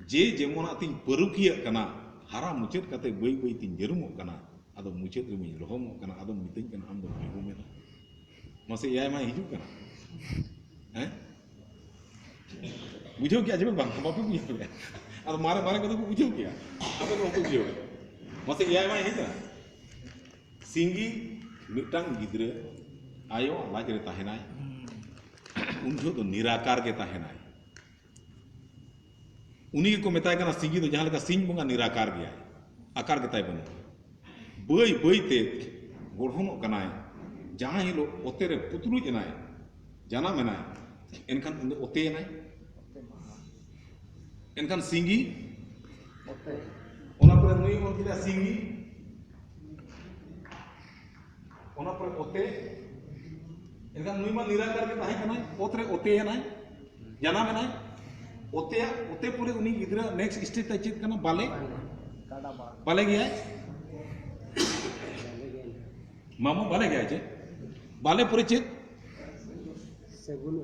ᱡᱮ ᱡᱮᱢᱚᱱᱟᱜ ᱛᱤᱧ ᱯᱟᱹᱨᱩᱠᱷᱤᱭᱟᱹᱜ ᱠᱟᱱᱟ, ᱦᱟᱨᱟ ᱢᱩᱪᱟᱹᱫ ᱠᱟᱛᱮ ᱵᱟᱹᱭ ᱵᱟᱹᱭ ᱛᱤᱧ ᱡᱟᱹᱨᱩᱢᱚᱜ ᱠᱟᱱᱟ, ᱟᱫᱚ ᱢᱩᱪᱟᱹᱫ ᱨᱮᱢᱟᱧ ᱞᱚᱦᱚᱢᱚᱜ ᱠᱟᱱᱟ, ᱟᱫᱚᱢ ᱢᱤᱛᱟᱹᱧ ᱠᱟᱱᱟ ᱟᱢ ᱫᱚ ᱧᱩᱦᱩᱢ ᱮᱱᱟ᱾ ᱢᱟᱥᱮ ᱮᱭᱟᱭ ᱢᱟᱦᱟ ᱦᱤᱡᱩᱜ ᱠᱟᱱᱟ? ᱦᱮᱸ? ᱵᱩᱡᱷᱟᱹᱣ ᱠᱮᱜᱼᱟ ᱪᱮ ᱵᱟᱝ? ᱵᱟᱯᱮ ᱵᱩᱡᱷᱟᱹᱣ ᱠᱮᱜᱼᱟ? ᱟᱫᱚ ᱢᱟᱨᱮ, ᱢᱟᱨᱮ ᱠᱚᱫᱚ ᱠᱚ ᱵᱩᱡᱷᱟᱹᱣ ᱠᱮᱜᱼᱟ, ᱟᱯᱮ ᱫᱚ ᱵᱟᱯᱮ ᱵᱩᱡᱷᱟᱹᱣ ᱠᱮᱜᱼᱟ᱾ ᱢᱟᱥᱮ ᱮᱭᱟᱭ ᱢᱟᱦᱟ ᱦᱮᱡ ᱮᱱᱟ᱾ ᱥᱤᱸᱜᱤ ᱢᱤᱫᱴᱟᱝ ᱜᱤᱫᱽᱨᱟᱹ ᱟᱭᱳ ᱞᱟᱡ ᱨᱮ ᱛᱟᱦᱮᱱᱟᱭ, ᱩᱱ ᱡᱚᱦᱚᱜ ᱫᱚ ᱱᱤᱨᱟᱠᱟᱨ ᱜᱮ ᱛᱟᱦᱮᱱᱟᱭ᱾ ᱩᱱᱤ ᱜᱮᱠᱚ ᱢᱮᱛᱟᱭ ᱠᱟᱱᱟ ᱥᱤᱸᱜᱤ ᱫᱚ, ᱡᱟᱦᱟᱸ ᱞᱮᱠᱟ ᱥᱤᱧ ᱵᱚᱸᱜᱟ ᱱᱤᱨᱟᱠᱟᱨ ᱜᱮᱭᱟᱭ, ᱟᱠᱟᱨ ᱜᱮᱛᱟᱭ ᱵᱟᱹᱱᱩᱜᱼᱟ᱾ ᱵᱟᱹᱭ ᱵᱟᱹᱭ ᱛᱮ ᱜᱚᱲᱦᱚᱱᱚᱜ ᱠᱟᱱᱟᱭ᱾ ᱡᱟᱦᱟᱸ ᱦᱤᱞᱳᱜ ᱚᱛᱮ ᱨᱮ ᱯᱩᱛᱞᱩᱡ ᱮᱱᱟᱭ, ᱡᱟᱱᱟᱢ ᱮᱱᱟᱭ, ᱮᱱᱠᱷᱟᱱ ᱩᱱᱤ ᱫᱚ ᱚᱛᱮ ᱮᱱᱟᱭ᱾ ᱮᱱᱠᱷᱟᱱ ᱥᱤᱸᱜᱤ, ᱚᱛᱮ᱾ ᱚᱱᱟ ᱯᱚᱨᱮ ᱱᱩᱭ ᱚᱞ ᱠᱮᱫᱟ ᱥᱤᱸᱜᱤ, ᱚᱱᱟ ᱯᱚᱨᱮ ᱚᱛᱮ᱾ ᱮᱱᱠᱷᱟᱱ ᱱᱩᱭ ᱢᱟ ᱱᱤᱨᱟᱠᱟᱨ ᱜᱮ ᱛᱟᱦᱮᱸ ᱠᱟᱱᱟᱭ, ᱚᱛ ᱨᱮ ᱚᱛᱮ ᱮᱱᱟᱭ, ᱡᱟᱱᱟᱢ ᱮᱱᱟᱭ᱾ ᱚᱛᱮᱭᱟᱜ, ᱚᱛᱮ ᱯᱚᱨᱮ ᱩᱱᱤ ᱜᱤᱫᱽᱨᱟᱹ next stage ᱛᱟᱭ ᱪᱮᱫ ᱠᱟᱱᱟ? ᱵᱟᱞᱮ᱾ ᱵᱟᱞᱮ ᱜᱮᱭᱟᱭ᱾ ᱢᱟᱢᱚ ᱵᱟᱞᱮ ᱜᱮᱭᱟᱭ ᱪᱮ? ᱵᱟᱞᱮ ᱯᱚᱨᱮ ᱪᱮᱫ? ᱥᱟᱹᱜᱩᱱ᱾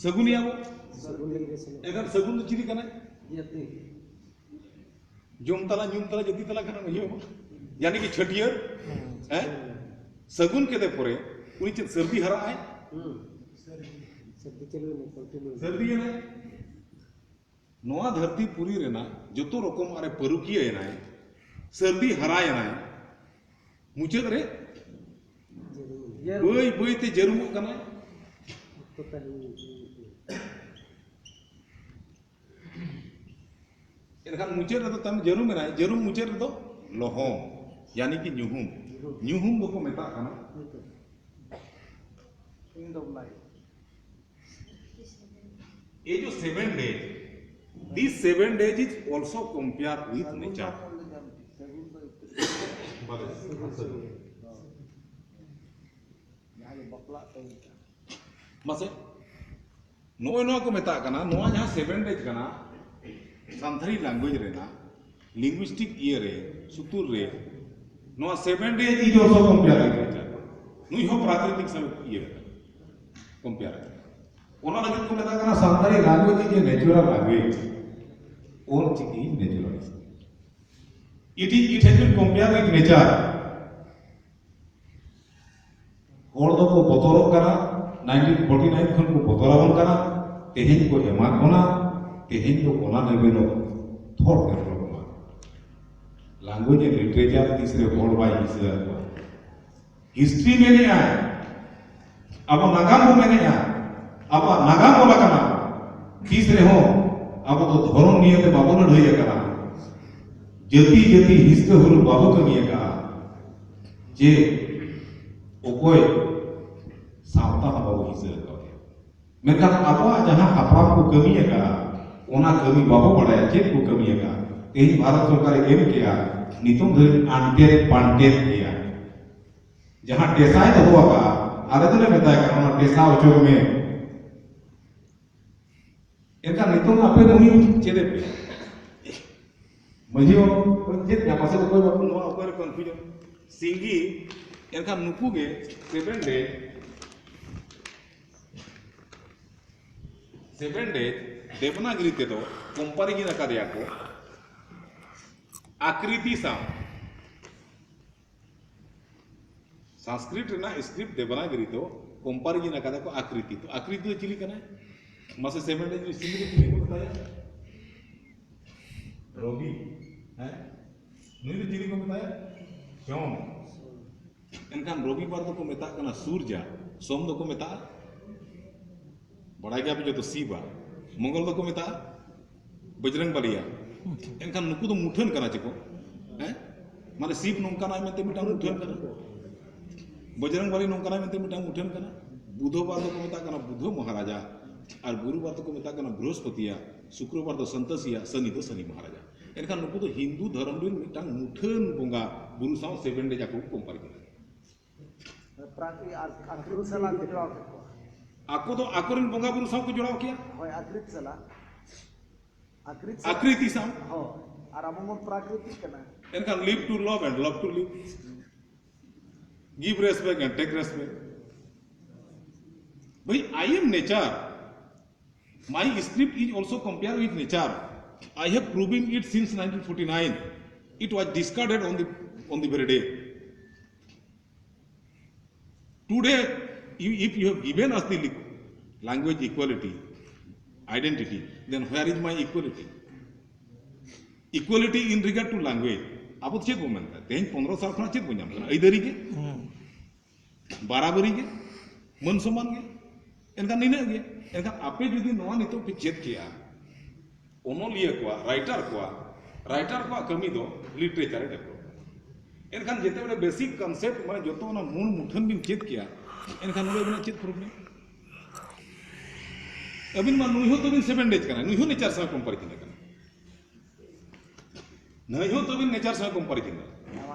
ᱥᱟᱹᱜᱩᱱᱮᱭᱟ ᱵᱚ᱾ ᱥᱟᱹᱜᱩᱱ ᱞᱟᱹᱜᱤᱫ ᱮ ᱥᱮᱱᱚᱜᱼᱟ᱾ ᱮᱱᱠᱷᱟᱱ ᱥᱟᱹᱜᱩᱱ ᱫᱚ ᱪᱤᱞᱤ ᱠᱟᱱᱟᱭ? ᱡᱟᱹᱛᱤ᱾ ᱡᱚᱢ ᱛᱟᱞᱟ, ᱧᱩ ᱛᱟᱞᱟ, ᱡᱟᱹᱛᱤ ᱛᱟᱞᱟ ᱠᱷᱟᱱ ᱤᱭᱟᱹ ᱵᱚ᱾ ᱭᱟᱱᱤ ᱠᱤ ᱪᱷᱟᱹᱴᱭᱟᱹᱨ, ᱦᱮᱸ? ᱥᱟᱹᱜᱩᱱ ᱠᱮᱫᱮ ᱯᱚᱨᱮ ᱩᱱᱤ ᱪᱮᱫ ᱥᱟᱹᱨᱫᱤ ᱦᱟᱨᱟᱜ ᱟᱭ? ᱦᱩᱸ᱾ ᱥᱟᱹᱨᱫᱤ ᱪᱟᱹᱞᱩᱭᱮᱱᱟ, continue᱾ ᱥᱟᱹᱨᱫᱤᱭᱮᱱᱟᱭ᱾ ᱱᱚᱣᱟ ᱫᱷᱟᱹᱨᱛᱤ ᱯᱩᱨᱤ ᱨᱮᱱᱟᱜ ᱡᱚᱛᱚ ᱨᱚᱠᱚᱢ ᱟᱨᱮ ᱯᱟᱹᱨᱩᱠᱷᱤᱭᱟᱹ ᱮᱱᱟᱭ, ᱥᱟᱹᱨᱫᱤ ᱦᱟᱨᱟᱭᱮᱱᱟᱭ, ᱢᱩᱪᱟᱹᱫ ᱨᱮ ᱵᱟᱹᱭ ᱵᱟᱹᱭ ᱛᱮ ᱡᱟᱹᱨᱩᱢᱚᱜ ᱠᱟᱱᱟᱭ᱾ ᱮᱱᱠᱷᱟᱱ ᱢᱩᱪᱟᱹᱫ ᱨᱮᱫᱚ ᱛᱟᱢ ᱡᱟᱹᱨᱩᱢ ᱮᱱᱟᱭ, ᱡᱟᱹᱨᱩᱢ ᱢᱩᱪᱟᱹᱫ ᱨᱮᱫᱚ ᱞᱚᱦᱚᱢ, ᱭᱟᱱᱤ ᱠᱤ ᱧᱩᱦᱩᱢ, ᱧᱩᱦᱩᱢ ᱫᱚᱠᱚ ᱢᱮᱛᱟᱜ ᱠᱟᱱᱟ᱾ ᱤᱧ ᱫᱚ ᱵᱚᱞᱟᱭ ᱮ ᱡᱮ seven days, this seven days is also compare with nature. ᱢᱟᱥᱮ, ᱱᱚᱜᱼᱚᱭ ᱱᱚᱣᱟ ᱠᱚ ᱢᱮᱛᱟᱜ ᱠᱟᱱᱟ, ᱱᱚᱣᱟ ᱡᱟᱦᱟᱸ seven days ᱠᱟᱱᱟ, ᱥᱟᱱᱛᱟᱲᱤ language ᱨᱮᱱᱟᱜ linguistic ᱤᱭᱟᱹ ᱨᱮ, ᱥᱩᱛᱩᱨ ᱨᱮ, ᱱᱚᱣᱟ seven days is also compare with nature. ᱱᱩᱭ ᱦᱚᱸ ᱯᱨᱟᱠᱨᱤᱛᱤᱠ ᱥᱟᱞᱟᱜ ᱤᱭᱟᱹ ᱠᱟᱱᱟ, compare ᱠᱟᱱᱟ᱾ ᱚᱱᱟ ᱞᱟᱹᱜᱤᱫ ᱠᱚ ᱢᱮᱛᱟᱜ ᱠᱟᱱᱟ Santali language is a natural language. Ol Chiki natural. It is, it has been compared with nature. ᱦᱚᱲ ᱫᱚᱠᱚ ᱵᱚᱛᱚᱨᱚᱜ ᱠᱟᱱᱟ, nineteen forty nine ᱠᱷᱚᱱ ᱠᱚ ᱵᱚᱛᱚᱨ ᱟᱵᱚᱱ ᱠᱟᱱᱟ, ᱛᱮᱦᱮᱧ ᱠᱚ ᱮᱢᱟ ᱵᱚᱱᱟ, ᱛᱮᱦᱮᱧ ᱫᱚ ᱚᱱᱟ level ᱚᱜ ᱛᱷᱚᱨ ᱰᱮᱵᱷᱞᱚᱯ ᱢᱟ᱾ Language and literature ᱛᱤᱥ ᱨᱮ ᱦᱚᱲ ᱵᱟᱭ ᱦᱤᱥᱟᱹ ᱟᱠᱚᱣᱟ᱾ History ᱢᱮᱱᱮᱜᱼᱟᱭ, ᱟᱵᱚ ᱱᱟᱜᱟᱢ ᱵᱚ ᱢᱮᱱᱮᱜᱼᱟ, ᱟᱵᱚᱣᱟᱜ ᱱᱟᱜᱟᱢ ᱚᱞ ᱟᱠᱟᱱᱟ᱾ ᱛᱤᱥ ᱨᱮᱦᱚᱸ ᱟᱵᱚ ᱫᱚ ᱫᱷᱚᱨᱚᱢ ᱱᱤᱭᱮ ᱛᱮ ᱵᱟᱵᱚ ᱞᱟᱹᱲᱦᱟᱹᱭ ᱟᱠᱟᱱᱟ᱾ ᱡᱟᱹᱛᱤ ᱡᱟᱹᱛᱤ ᱦᱤᱥᱠᱟᱹ ᱦᱩᱞᱩᱠ ᱵᱟᱵᱚ ᱠᱟᱹᱢᱤ ᱟᱠᱟᱫᱼᱟ, ᱡᱮ ᱚᱠᱚᱭ ᱥᱟᱶᱛᱟ ᱦᱚᱸ ᱵᱟᱵᱚ ᱦᱤᱥᱟᱹ ᱟᱠᱟᱫᱮᱭᱟ᱾ ᱢᱮᱱᱠᱷᱟᱱ ᱟᱵᱚᱣᱟᱜ ᱡᱟᱦᱟᱸ ᱦᱟᱯᱲᱟᱢ ᱠᱚ ᱠᱟᱹᱢᱤ ᱟᱠᱟᱫᱼᱟ, ᱚᱱᱟ ᱠᱟᱹᱢᱤ ᱵᱟᱵᱚ ᱵᱟᱲᱟᱭᱟ, ᱪᱮᱫ ᱠᱚ ᱠᱟᱹᱢᱤ ᱟᱠᱟᱫᱼᱟ᱾ ᱛᱮᱦᱮᱧ ᱵᱷᱟᱨᱚᱛ ᱥᱚᱨᱠᱟᱨᱮ ᱮᱢ ᱠᱮᱜᱼᱟ, ᱱᱤᱛᱚᱝ ᱫᱷᱟᱹᱨᱤᱡ untapped ᱯᱟᱱᱴᱮᱯ ᱜᱮᱭᱟ᱾ ᱡᱟᱦᱟᱸ ᱰᱮᱥᱟᱭ ᱫᱚᱦᱚ ᱟᱠᱟᱫᱼᱟ, ᱟᱞᱮ ᱫᱚᱞᱮ ᱢᱮᱛᱟᱭ ᱠᱟᱱᱟ, ᱚᱱᱟ ᱰᱮᱥᱟ ᱚᱪᱚᱜ ᱢᱮ᱾ ᱮᱱᱠᱷᱟᱱ ᱱᱤᱛᱚᱝ ᱟᱯᱮ ᱫᱚ ᱩᱱᱤ ᱪᱮᱫ ᱮ ᱯᱮ? ᱢᱟᱹᱡᱷᱤ ᱵᱟᱵᱟ ᱪᱮᱫ ᱧᱟᱢᱟ ᱥᱮ ᱚᱠᱚᱭ ᱵᱟᱠᱚ ᱱᱚᱣᱟ ᱚᱠᱚᱭ ᱨᱮ confusion? ᱥᱤᱝᱜᱤ, ᱮᱱᱠᱷᱟᱱ ᱱᱩᱠᱩ ᱜᱮ seven day, seven day Devanagari ᱛᱮᱫᱚ comparison ᱟᱠᱟᱫᱮᱭᱟ ᱠᱚ ᱟᱠᱨᱤᱛᱤ ᱥᱟᱶ᱾ ᱥᱚᱝᱥᱠᱨᱤᱛ ᱨᱮᱱᱟᱜ script ᱫᱮᱵᱽᱱᱟᱜᱤᱨᱤ ᱫᱚ comparison ᱟᱠᱟᱫᱟ ᱠᱚ ᱟᱠᱨᱤᱛᱤ᱾ ᱛᱚ ᱟᱠᱨᱤᱛᱤ ᱫᱚ ᱪᱤᱞᱤ ᱠᱟᱱᱟᱭ? ᱢᱟᱥᱮ seven day ᱡᱩᱫᱤ ᱥᱤᱝᱜᱤ ᱪᱤᱞᱤ ᱠᱚ ᱢᱮᱛᱟᱭᱟ? ᱨᱚᱵᱤ, ᱦᱮᱸ? ᱱᱩᱭ ᱫᱚ ᱪᱤᱞᱤ ᱠᱚ ᱢᱮᱛᱟᱭᱟ? ᱡᱚᱢ᱾ ᱮᱱᱠᱷᱟᱱ ᱨᱚᱵᱤᱵᱟᱨ ᱫᱚᱠᱚ ᱢᱮᱛᱟᱜ ᱠᱟᱱᱟ ᱥᱩᱨᱡᱟ, ᱥᱳᱢ ᱫᱚᱠᱚ ᱢᱮᱛᱟᱜᱼᱟ, ᱵᱟᱲᱟᱭ ᱜᱮᱭᱟ ᱯᱮ ᱡᱚᱛᱚ, ᱥᱤᱵᱟ, ᱢᱚᱝᱜᱚᱞ ᱫᱚᱠᱚ ᱢᱮᱛᱟᱜᱼᱟ ᱵᱚᱡᱽᱨᱚᱝ ᱵᱟᱞᱤᱭᱟ᱾ ᱮᱱᱠᱷᱟᱱ ᱱᱩᱠᱩ ᱫᱚ ᱢᱩᱴᱷᱟᱹᱱ ᱠᱟᱱᱟ ᱪᱮ ᱠᱚ? ᱦᱮᱸ? ᱢᱟᱱᱮ ᱥᱤᱵ ᱱᱚᱝᱠᱟᱱᱟᱭ ᱢᱮᱱᱛᱮ ᱢᱤᱫᱴᱟᱝ ᱢᱩᱴᱷᱟᱹᱱ ᱠᱟᱱᱟ, ᱵᱚᱡᱽᱨᱚᱝ ᱵᱟᱞᱤ ᱱᱚᱝᱠᱟᱱᱟᱭ ᱢᱮᱱᱛᱮ ᱢᱤᱫᱴᱟᱝ ᱢᱩᱴᱷᱟᱹᱱ ᱠᱟᱱᱟ᱾ ᱵᱩᱫᱷᱚᱵᱟᱨ ᱫᱚᱠᱚ ᱢᱮᱛᱟᱜ ᱠᱟᱱᱟ ᱵᱩᱫᱷᱚ ᱢᱚᱦᱟᱨᱟᱡᱟ, ᱟᱨ ᱜᱩᱨᱩᱵᱟᱨ ᱫᱚᱠᱚ ᱢᱮᱛᱟᱜ ᱠᱟᱱᱟ ᱵᱨᱤᱦᱚᱥᱯᱚᱛᱤᱭᱟ, ᱥᱩᱠᱨᱚᱵᱟᱨ ᱫᱚ ᱥᱚᱱᱛᱳᱥᱤᱭᱟ, ᱥᱟᱱᱤ ᱫᱚ ᱥᱟᱱᱤ ᱢᱚᱦᱟᱨᱟᱡᱟ᱾ ᱮᱱᱠᱷᱟᱱ ᱱᱩᱠᱩ ᱫᱚ ᱦᱤᱱᱫᱩ ᱫᱷᱚᱨᱚᱢ ᱨᱮᱱ ᱢᱤᱫᱴᱟᱝ ᱢᱩᱴᱷᱟᱹᱱ ᱵᱚᱸᱜᱟ ᱵᱩᱨᱩ ᱥᱟᱶ ᱥᱮᱵᱷᱮᱱ ᱰᱮᱡ ᱟᱠᱚ ᱠᱚ ᱠᱚᱢᱯᱟᱨ ᱠᱮᱫᱟ᱾ ᱯᱨᱟᱠᱨᱤ-, ᱟᱨ ᱟᱠᱨᱤᱛ ᱥᱟᱞᱟᱜ ᱠᱚ ᱡᱚᱲᱟᱣ ᱠᱮᱫ ᱠᱚᱣᱟ᱾ ᱟᱠᱚ ᱫᱚ ᱟᱠᱚᱨᱮᱱ ᱵᱚᱸᱜᱟ ᱵᱩᱨᱩ ᱥᱟᱶ ᱠᱚ ᱡᱚᱲᱟᱣ ᱠᱮᱭᱟ᱾ ᱦᱳᱭ, ᱟᱠᱨᱤᱛ ᱥᱟᱞᱟᱜ᱾ ᱟᱠᱨᱤᱛ ᱥᱟᱞᱟᱜ᱾ ᱟᱠᱨᱤᱛᱤ ᱥᱟᱶ᱾ ᱦᱳᱭ, ᱟᱨ ᱟᱵᱚ ᱵᱚᱱ ᱯᱨᱟᱠᱨᱤᱛᱤᱠ ᱠᱟᱱᱟ᱾ ᱮᱱᱠᱷᱟᱱ live to love and love to live, give respect and take respect. Bhai, I am nature. My script is also compare with nature. I have proven it since nineteen forty-nine. It was discarded on the, on the very day. Today, you, if you have given us the li-, language equality, identity, then where is my equality? Equality in regard to language. ᱟᱵᱚ ᱪᱮᱫ ᱵᱚᱱ ᱢᱮᱱ ᱠᱟᱱᱟ? ᱛᱮᱦᱮᱧ ᱯᱚᱱᱨᱚ ᱥᱟᱞ ᱠᱷᱚᱱᱟᱜ ᱪᱮᱫ ᱵᱚᱱ ᱧᱟᱢ ᱠᱟᱱᱟ? ᱟᱹᱭᱫᱟᱹᱨᱤ ᱜᱮ, ᱵᱟᱨᱟᱵᱟᱹᱨᱤ ᱜᱮ, ᱢᱟᱹᱱ ᱥᱚᱢᱢᱟᱱ ᱜᱮ᱾ ᱮᱱᱠᱷᱟᱱ ᱱᱤᱱᱟᱹᱜ ᱜᱮ᱾ ᱮᱱᱠᱷᱟᱱ ᱟᱯᱮ ᱡᱩᱫᱤ ᱱᱚᱣᱟ ᱱᱤᱛᱚᱜ ᱯᱮ ᱪᱮᱫ ᱠᱮᱭᱟ, ᱚᱱᱚᱞᱤᱭᱟᱹ ᱠᱚᱣᱟᱜ, writer ᱠᱚᱣᱟᱜ, writer ᱠᱚᱣᱟᱜ ᱠᱟᱹᱢᱤ ᱫᱚ literature ᱮ develop᱾ ᱮᱱᱠᱷᱟᱱ ᱡᱮᱛᱮ ᱵᱮᱲᱮ basic concept, ᱢᱟᱱᱮ ᱡᱚᱛᱚ ᱚᱱᱟ ᱢᱩᱞ ᱢᱩᱴᱷᱟᱹᱱ ᱵᱤᱱ ᱪᱮᱫ ᱠᱮᱭᱟ, ᱮᱱᱠᱷᱟᱱ ᱱᱚᱰᱮ ᱟᱹᱵᱤᱱᱟᱜ ᱪᱮᱫ problem? ᱟᱹᱵᱤᱱ ᱢᱟ ᱱᱩᱭ ᱦᱚᱸ ᱛᱟᱹᱵᱤᱱ ᱥᱮᱵᱷᱮᱱ ᱰᱮᱡ ᱠᱟᱱᱟ, ᱱᱩᱭ ᱦᱚᱸ nature ᱥᱟᱶ comparison ᱠᱟᱱᱟ᱾ ᱱᱩᱭ ᱦᱚᱸ ᱛᱟᱹᱵᱤᱱ nature ᱥᱟᱶ comparison ᱠᱟᱱᱟ᱾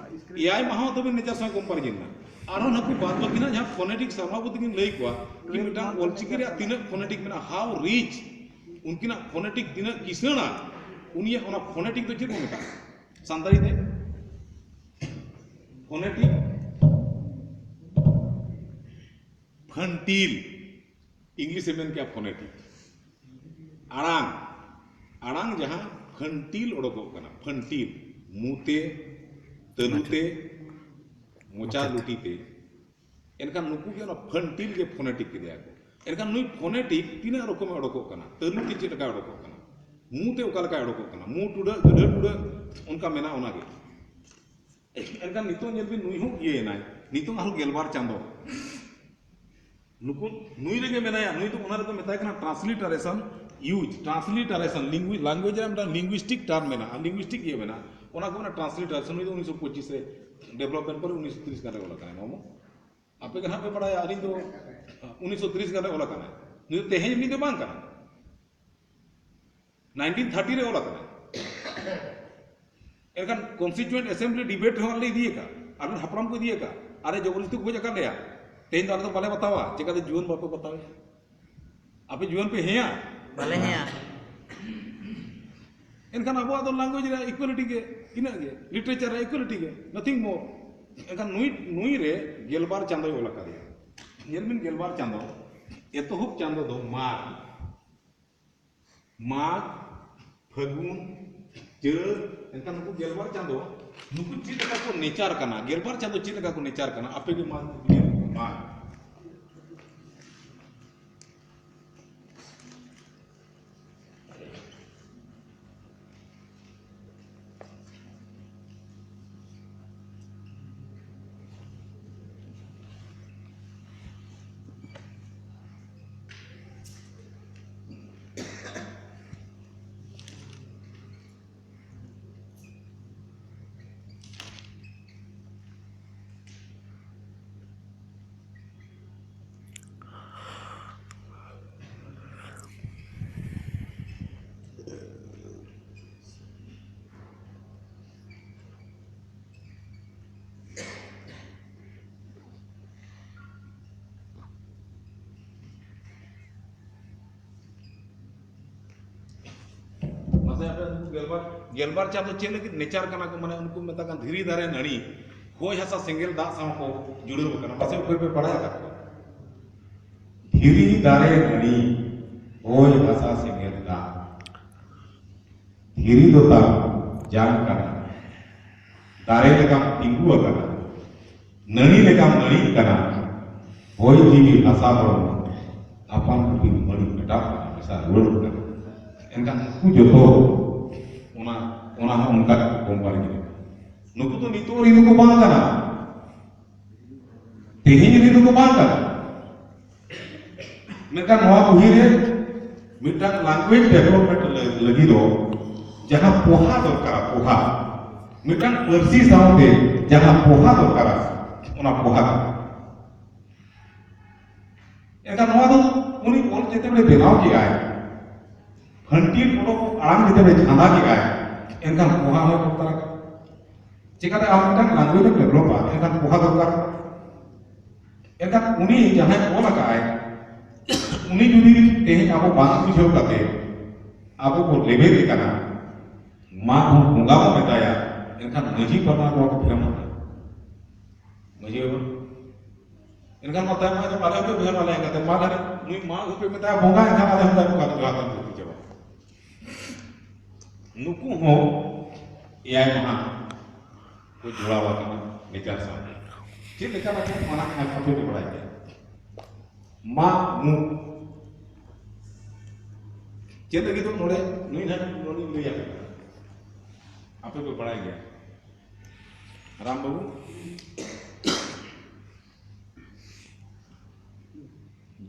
ᱮᱭᱟᱭ ᱢᱟᱦᱟ ᱦᱚᱸ ᱛᱟᱹᱵᱤᱱ nature ᱥᱟᱶ comparison ᱠᱟᱱᱟ᱾ ᱟᱨᱦᱚᱸ ᱱᱟᱠᱩ ᱵᱟᱫ ᱵᱟᱹᱠᱤ ᱱᱟᱜ ᱡᱟᱦᱟᱸ phonetic ᱥᱟᱨᱢᱟᱵᱚᱛᱤ ᱠᱤᱱ ᱞᱟᱹᱭ ᱠᱚᱣᱟ, ᱠᱤ ᱢᱤᱫᱴᱟᱝ ᱚᱞᱪᱤᱠᱤ ᱨᱮᱭᱟᱜ ᱛᱤᱱᱟᱹᱜ phonetic ᱢᱮᱱᱟᱜᱼᱟ, how rich, ᱩᱱᱠᱤᱱᱟᱜ phonetic ᱛᱤᱱᱟᱹᱜ ᱠᱤᱥᱟᱹᱬᱟ, ᱩᱱᱤᱭᱟᱜ ᱚᱱᱟ phonetic ᱫᱚ ᱪᱮᱫ ᱠᱚ ᱢᱮᱛᱟᱜᱼᱟ ᱥᱟᱱᱛᱟᱲᱤ ᱛᱮ? Phonetic, ᱯᱷᱟᱹᱱᱴᱤᱞ, English ᱮ ᱢᱮᱱ ᱠᱮᱜᱼᱟ phonetic᱾ ᱟᱲᱟᱝ, ᱟᱲᱟᱝ ᱡᱟᱦᱟᱸ ᱯᱷᱟᱹᱱᱴᱤᱞ ᱚᱰᱚᱠᱚᱜ ᱠᱟᱱᱟ, ᱯᱷᱟᱹᱱᱴᱤᱞ, ᱢᱩ ᱛᱮ, ᱛᱟᱹᱞᱩ ᱛᱮ, ᱢᱚᱪᱟ ᱞᱩᱴᱤ ᱛᱮ, ᱮᱱᱠᱷᱟᱱ ᱱᱩᱠᱩ ᱜᱮ ᱚᱱᱟ ᱯᱷᱟᱹᱱᱴᱤᱞ ᱜᱮ phonetic ᱠᱮᱫᱮᱭᱟ ᱠᱚ᱾ ᱮᱱᱠᱷᱟᱱ ᱱᱩᱭ phonetic ᱛᱤᱱᱟᱹᱜ ᱨᱚᱠᱚᱢᱮ ᱚᱰᱚᱠᱚᱜ ᱠᱟᱱᱟ, ᱛᱟᱹᱞᱩ ᱛᱮ ᱪᱮᱫ ᱞᱮᱠᱟᱭ ᱚᱰᱚᱠᱚᱜ ᱠᱟᱱᱟ, ᱢᱩ ᱛᱮ ᱚᱠᱟ ᱞᱮᱠᱟᱭ ᱚᱰᱚᱠᱚᱜ ᱠᱟᱱᱟ, ᱢᱩ ᱴᱩᱰᱟᱹᱜ, ᱜᱟᱹᱰᱷᱟᱹ ᱴᱩᱰᱟᱹᱜ, ᱚᱱᱠᱟ ᱢᱮᱱᱟᱜᱼᱟ ᱚᱱᱟᱜᱮ᱾ ᱮᱱᱠᱷᱟᱱ ᱱᱤᱛᱚᱜ ᱧᱮᱞ ᱵᱤᱱ, ᱱᱩᱭ ᱦᱚᱸ ᱤᱭᱟᱹᱭᱮᱱᱟᱭ, ᱱᱤᱛᱚᱜ ᱟᱨᱦᱚᱸ ᱜᱮᱞᱵᱟᱨ ᱪᱟᱸᱫᱚ᱾ ᱱᱩᱠᱩ, ᱱᱩᱭ ᱨᱮᱜᱮ ᱢᱮᱱᱟᱭᱟ, ᱱᱩᱭ ᱫᱚ, ᱚᱱᱟ ᱨᱮᱫᱚ ᱢᱮᱛᱟᱭ ᱠᱟᱱᱟ transliteration use, transliteration, language, language ᱨᱮ ᱢᱤᱫᱴᱟᱝ linguistic term ᱢᱮᱱᱟᱜᱼᱟ, linguistic ᱤᱭᱟᱹ ᱢᱮᱱᱟᱜᱼᱟ, ᱚᱱᱟ ᱠᱚ ᱢᱮᱱᱟ transliteration᱾ ᱱᱩᱭ ᱫᱚ ᱩᱱᱤᱥᱥᱚ ᱯᱚᱸᱪᱤᱥ ᱨᱮ development ᱯᱚᱨᱮ ᱩᱱᱤᱥᱥᱚ ᱛᱤᱨᱤᱥ ᱜᱟᱱ ᱨᱮ ᱚᱞ ᱟᱠᱟᱱᱟᱭ ᱢᱟᱢᱚ᱾ ᱟᱯᱮ ᱜᱮ ᱱᱟᱦᱟᱜ ᱯᱮ ᱵᱟᱲᱟᱭᱟ, ᱟᱹᱞᱤᱧ ᱫᱚ, ᱩᱱᱤᱥᱥᱚ ᱛᱤᱨᱤᱥ ᱜᱟᱱ ᱨᱮ ᱚᱞ ᱟᱠᱟᱱᱟᱭ᱾ ᱱᱩᱭ ᱫᱚ ᱛᱮᱦᱮᱧ ᱨᱤᱱᱤᱡ ᱫᱚ ᱵᱟᱝ ᱠᱟᱱᱟᱭ᱾ ᱱᱟᱭᱤᱱᱴᱤᱱ ᱛᱷᱟᱨᱴᱤ ᱨᱮ ᱚᱞ ᱟᱠᱟᱱᱟ᱾ ᱮᱱᱠᱷᱟᱱ Constituent Assembly debate ᱨᱮᱦᱚᱸ ᱟᱞᱮ ᱤᱫᱤ ᱟᱠᱟᱫ, ᱟᱞᱮ ᱦᱟᱯᱲᱟᱢ ᱠᱚ ᱤᱫᱤ ᱟᱠᱟᱫ, ᱟᱨᱮ ᱡᱚᱵᱚᱨᱫᱚᱥᱛᱤ ᱠᱚ ᱜᱚᱡ ᱟᱠᱟᱫ ᱞᱮᱭᱟ᱾ ᱛᱮᱦᱮᱧ ᱫᱚ ᱟᱞᱮ ᱫᱚ ᱵᱟᱞᱮ ᱵᱟᱛᱟᱣᱟ᱾ ᱪᱮᱠᱟᱛᱮ ᱡᱩᱣᱟᱹᱱ ᱵᱟᱯᱮ ᱵᱟᱛᱟᱣᱟ? ᱟᱯᱮ ᱡᱩᱣᱟᱹᱱ ᱯᱮ ᱦᱮᱸᱭᱟ? ᱵᱟᱞᱮ ᱦᱮᱸᱭᱟ᱾ ᱮᱱᱠᱷᱟᱱ ᱟᱵᱚᱣᱟᱜ ᱫᱚ language ᱨᱮ equality ᱜᱮ, ᱤᱱᱟᱹᱜ ᱜᱮ, literature ᱨᱮ equality ᱜᱮ, nothing more᱾ ᱮᱱᱠᱷᱟᱱ ᱱᱩᱭ, ᱱᱩᱭ ᱨᱮ ᱜᱮᱞᱵᱟᱨ ᱪᱟᱸᱫᱚᱭ ᱚᱞ ᱟᱠᱟᱫᱮᱭᱟ᱾ ᱧᱮᱞ ᱵᱤᱱ, ᱜᱮᱞᱵᱟᱨ ᱪᱟᱸᱫᱚ, ᱮᱛᱚᱦᱚᱵ ᱪᱟᱸᱫᱚ ᱫᱚ ᱢᱟᱜᱽ, ᱢᱟᱜᱽ, ᱯᱷᱟᱹᱜᱩᱱ, ᱪᱟᱹᱛ, ᱮᱱᱠᱷᱟᱱ ᱱᱩᱠᱩ ᱜᱮᱞᱵᱟᱨ ᱪᱟᱸᱫᱚ, ᱱᱩᱠᱩ ᱪᱮᱫ ᱞᱮᱠᱟ ᱠᱚ ᱱᱮᱪᱟᱨ ᱠᱟᱱᱟ? ᱜᱮᱞᱵᱟᱨ ᱪᱟᱸᱫᱚ ᱪᱮᱫ ᱞᱮᱠᱟ ᱠᱚ ᱱᱮᱪᱟᱨ ᱠᱟᱱᱟ? ᱟᱯᱮ ᱜᱮ ᱢᱟ, ᱢᱟ᱾ ᱢᱟᱥᱮ ᱟᱯᱮ ᱩᱱᱠᱩ ᱜᱮᱞᱵᱟᱨ, ᱜᱮᱞᱵᱟᱨ ᱪᱟᱸᱫᱚ ᱪᱮᱫ ᱞᱟᱹᱜᱤᱫ ᱱᱮᱪᱟᱨ ᱠᱟᱱᱟ ᱠᱚ? ᱢᱟᱱᱮ ᱩᱱᱠᱩ ᱢᱮᱛᱟ ᱠᱟᱱ ᱫᱷᱤᱨᱤ ᱫᱟᱨᱮ ᱱᱟᱹᱲᱤ ᱦᱚᱭ ᱦᱟᱥᱟ ᱥᱮᱸᱜᱮᱞ ᱫᱟᱜ ᱥᱟᱶ ᱠᱚ ᱡᱩᱲᱟᱹᱣ ᱟᱠᱟᱱᱟ᱾ ᱢᱟᱥᱮ ᱚᱠᱚᱭ ᱯᱮ ᱵᱟᱲᱟᱭ ᱟᱠᱟᱫ ᱠᱚᱣᱟ? ᱫᱷᱤᱨᱤ ᱫᱟᱨᱮ ᱱᱟᱹᱲᱤ ᱦᱚᱭ ᱦᱟᱥᱟ ᱥᱮᱸᱜᱮᱞ ᱫᱟᱜ᱾ ᱫᱷᱤᱨᱤ ᱫᱚ ᱛᱟᱢ ᱡᱟᱝ ᱠᱟᱱᱟ, ᱫᱟᱨᱮ ᱞᱮᱠᱟᱢ ᱛᱤᱸᱜᱩ ᱟᱠᱟᱱᱟ, ᱱᱟᱹᱲᱤ ᱞᱮᱠᱟᱢ ᱱᱟᱹᱲᱤᱜ ᱠᱟᱱᱟ, ᱦᱚᱭ ᱡᱤᱣᱤ ᱦᱟᱥᱟ ᱦᱚᱲᱢᱚ ᱟᱯᱟᱱ ᱟᱹᱯᱤᱱ ᱢᱟᱹᱲᱤ ᱢᱮᱴᱟᱣ ᱠᱟᱱᱟ, ᱢᱮᱥᱟ ᱨᱩᱣᱟᱹᱲ ᱠᱟᱱᱟ᱾ ᱮᱱᱠᱷᱟᱱ ᱩᱱᱠᱩ ᱡᱚᱛᱚ ᱚᱱᱟ, ᱚᱱᱟ ᱦᱚᱸ ᱚᱱᱠᱟ ᱠᱚᱢ ᱵᱟᱨ ᱜᱮ᱾ ᱱᱩᱠᱩ ᱫᱚ ᱱᱤᱛᱚᱜ ᱨᱤᱱ ᱫᱚᱠᱚ ᱵᱟᱝ ᱠᱟᱱᱟ, ᱛᱮᱦᱮᱧ ᱨᱤᱱ ᱫᱚᱠᱚ ᱵᱟᱝ ᱠᱟᱱᱟ᱾ ᱢᱮᱱᱠᱷᱟᱱ ᱱᱚᱣᱟ ᱵᱩᱦᱤ ᱨᱮ ᱢᱤᱫᱴᱟᱝ language development ᱞᱟᱹ-, ᱞᱟᱹᱜᱤᱫ ᱫᱚ ᱡᱟᱦᱟᱸ ᱯᱚᱦᱟ ᱫᱚᱨᱠᱟᱨᱟ, ᱯᱚᱦᱟ, ᱢᱤᱫᱴᱟᱝ ᱯᱟᱹᱨᱥᱤ ᱥᱟᱶᱛᱮ ᱡᱟᱦᱟᱸ ᱯᱚᱦᱟ ᱫᱚᱨᱠᱟᱨᱟ, ᱚᱱᱟ ᱯᱚᱦᱟ ᱠᱟᱱᱟ᱾ ᱮᱱᱠᱷᱟᱱ ᱱᱚᱣᱟ ᱫᱚ ᱩᱱᱤ ᱚᱞ ᱡᱮᱛᱮ ᱵᱮᱲᱮ ᱵᱮᱱᱟᱣ ᱠᱮᱜᱼᱟᱭ, ᱦᱟᱹᱱᱴᱤᱞ ᱚᱰᱚᱠ ᱟᱲᱟᱝ ᱡᱮᱛᱮ ᱵᱮᱲᱮ ᱪᱷᱟᱸᱫᱟ ᱠᱮᱜᱼᱟᱭ, ᱮᱱᱠᱷᱟᱱ ᱯᱚᱦᱟ ᱦᱚᱸᱭ ᱫᱚᱨᱠᱟᱨᱟ᱾ ᱪᱮᱠᱟᱛᱮ ᱟᱢ ᱢᱤᱫᱴᱟᱝ language ᱮᱢ developᱟ, ᱮᱱᱠᱷᱟᱱ ᱯᱚᱦᱟ ᱫᱚᱨᱠᱟᱨ᱾ ᱮᱱᱠᱷᱟᱱ ᱩᱱᱤ ᱡᱟᱦᱟᱸᱭ ᱚᱞ ᱟᱠᱟᱫᱟᱭ, ᱩᱱᱤ ᱡᱩᱫᱤ ᱛᱮᱦᱮᱧ ᱟᱵᱚ ᱵᱟᱝ ᱵᱩᱡᱷᱟᱹᱣ ᱠᱟᱛᱮ ᱟᱵᱚ ᱵᱚ ᱞᱮᱵᱮᱫ ᱮ ᱠᱟᱱᱟ, ᱢᱟ ᱵᱚᱱ ᱵᱚᱸᱜᱟ ᱵᱚᱱ ᱢᱮᱛᱟᱭᱟ, ᱮᱱᱠᱷᱟᱱ ᱢᱟᱹᱡᱷᱤ ᱯᱟᱨᱜᱟᱱᱟ ᱱᱚᱣᱟ ᱠᱚ ᱯᱷᱮᱨᱚᱢ ᱟᱠᱟᱱᱟ᱾ ᱢᱟᱹᱡᱷᱤ ᱵᱟᱵᱟ, ᱮᱱᱠᱷᱟᱱ ᱢᱟ ᱛᱟᱭᱚᱢ ᱟᱫᱚ ᱟᱞᱮ ᱦᱚᱸᱯᱮ ᱵᱷᱮᱡᱟ ᱟᱞᱮᱭᱟ, ᱮᱱᱠᱷᱟᱱ ᱢᱟ ᱞᱟᱹᱭ ᱱᱩᱭ ᱢᱟ ᱦᱚᱸᱯᱮ ᱢᱮᱛᱟᱭᱟ ᱵᱚᱸᱜᱟ, ᱮᱱᱠᱷᱟᱱ ᱟᱞᱮ ᱦᱚᱸ ᱛᱟᱭᱚᱢ ᱠᱟᱛᱮ ᱡᱚᱦᱟᱨ ᱛᱟᱭᱚᱢ ᱛᱮ ᱪᱟᱵᱟᱜᱼᱟ᱾ ᱱᱩᱠᱩ ᱦᱚᱸ ᱮᱭᱟᱭ ᱢᱟᱦᱟ ᱠᱚ ᱡᱚᱲᱟᱣ ᱟᱠᱟᱱᱟ ᱵᱤᱪᱟᱨ ᱥᱟᱶᱛᱮ᱾ ᱪᱮᱫ ᱞᱮᱠᱟ ᱞᱮᱠᱟ ᱚᱱᱟ ᱠᱷᱟᱱ ᱟᱯᱮ ᱯᱮ ᱵᱟᱲᱟᱭ ᱜᱮᱭᱟ᱾ ᱢᱟ ᱢᱩ ᱪᱮᱫ ᱞᱟᱹᱜᱤᱫ ᱫᱚ ᱱᱚᱰᱮ ᱱᱩᱭ ᱱᱟᱦᱟᱜ ᱱᱚᱰᱮᱧ ᱞᱟᱹᱭᱟ, ᱟᱯᱮ ᱯᱮ ᱵᱟᱲᱟᱭ ᱜᱮᱭᱟ᱾ ᱨᱟᱢ ᱵᱟᱹᱵᱩ,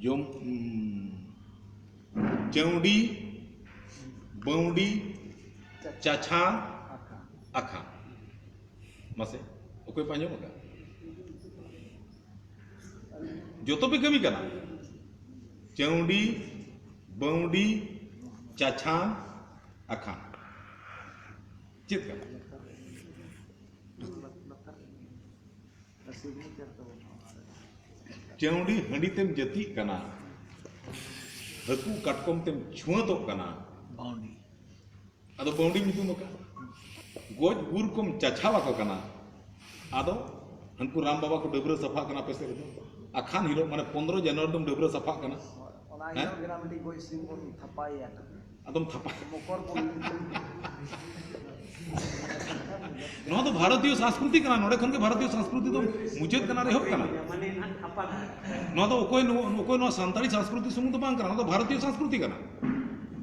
ᱡᱚᱢ, ᱩᱸ, ᱪᱟᱹᱣᱰᱤ, ᱵᱟᱹᱣᱰᱤ, ᱪᱟᱪᱷᱟ, ᱟᱠᱷᱟ᱾ ᱢᱟᱥᱮ, ᱚᱠᱚᱭ ᱯᱮ ᱟᱸᱡᱚᱢ ᱟᱠᱟᱫ? ᱡᱚᱛᱚ ᱯᱮ ᱠᱟᱹᱢᱤ ᱠᱟᱱᱟ᱾ ᱪᱟᱹᱣᱰᱤ, ᱵᱟᱹᱣᱰᱤ, ᱪᱟᱪᱷᱟ, ᱟᱠᱷᱟ᱾ ᱪᱮᱫ ᱠᱟᱱᱟ? ᱪᱟᱹᱣᱰᱤ ᱦᱟᱺᱰᱤ ᱛᱮᱢ ᱡᱟᱹᱛᱤᱜ ᱠᱟᱱᱟ, ᱦᱟᱹᱠᱩ ᱠᱟᱴᱠᱚᱢ ᱛᱮᱢ ᱪᱷᱩᱣᱟᱹᱛᱚᱜ ᱠᱟᱱᱟ, ᱵᱟᱹᱣᱰᱤ᱾ ᱟᱫᱚ ᱵᱟᱹᱣᱰᱤ ᱧᱩᱛᱩᱢ ᱟᱠᱟᱫ᱾ ᱜᱚᱡ ᱜᱩᱨ ᱠᱚᱢ ᱪᱟᱪᱷᱟᱣ ᱟᱠᱚ ᱠᱟᱱᱟ, ᱟᱫᱚ ᱦᱟᱱᱠᱩ ᱨᱟᱢ ᱵᱟᱵᱟ ᱠᱚ ᱰᱟᱹᱵᱽᱨᱟᱹ ᱥᱟᱯᱷᱟᱜ ᱠᱟᱱᱟ ᱟᱯᱮ ᱥᱮᱫ ᱨᱮᱫᱚ᱾ ᱟᱠᱷᱟᱱ ᱦᱤᱞᱳᱜ ᱢᱟᱱᱮ ᱯᱚᱱᱫᱽᱨᱚ ᱡᱟᱱᱩᱣᱟᱨᱤ ᱫᱚᱢ ᱰᱟᱹᱵᱽᱨᱟᱹ ᱥᱟᱯᱷᱟᱜ ᱠᱟᱱᱟ᱾ ᱚᱱᱟ ᱦᱮᱸ? ᱦᱤᱞᱳᱜ ᱜᱮ ᱱᱟᱜ ᱢᱤᱫᱴᱤᱡ ᱜᱚᱡ ᱥᱤᱢ ᱵᱚᱱ ᱛᱷᱟᱯᱟᱭᱮᱭᱟ᱾ ᱟᱫᱚᱢ ᱛᱷᱟᱯᱟ᱾ ᱢᱚᱠᱚᱨ ᱵᱚᱱ ᱱᱚᱣᱟ ᱫᱚ ᱵᱷᱟᱨᱚᱛᱤᱭᱚ ᱥᱚᱝᱥᱠᱨᱤᱛᱤ ᱠᱟᱱᱟ, ᱱᱚᱰᱮ ᱠᱷᱚᱱ ᱜᱮ ᱵᱷᱟᱨᱚᱛᱤᱭᱚ ᱥᱚᱝᱥᱠᱨᱤᱛᱤ ᱫᱚ ᱢᱩᱪᱟᱹᱫ ᱠᱟᱱᱟ ᱨᱮ ᱮᱦᱚᱵ ᱠᱟᱱᱟ᱾ ᱢᱟᱱᱮ ᱱᱟᱜ ᱛᱷᱟᱯᱟ ᱠᱟᱱᱟ᱾ ᱱᱚᱣᱟ ᱫᱚ ᱚᱠᱚᱭ ᱱᱚᱣᱟ, ᱚᱠᱚᱭ ᱱᱚᱣᱟ ᱥᱟᱱᱛᱟᱲᱤ ᱥᱚᱝᱥᱠᱨᱤᱛᱤ ᱥᱩᱢᱩᱝ ᱫᱚ ᱵᱟᱝ ᱠᱟᱱᱟ, ᱱᱚᱣᱟ ᱫᱚ ᱵᱷᱟᱨᱚᱛᱤᱭᱚ ᱥᱚᱝᱥᱠᱨᱤᱛᱤ ᱠᱟᱱᱟ᱾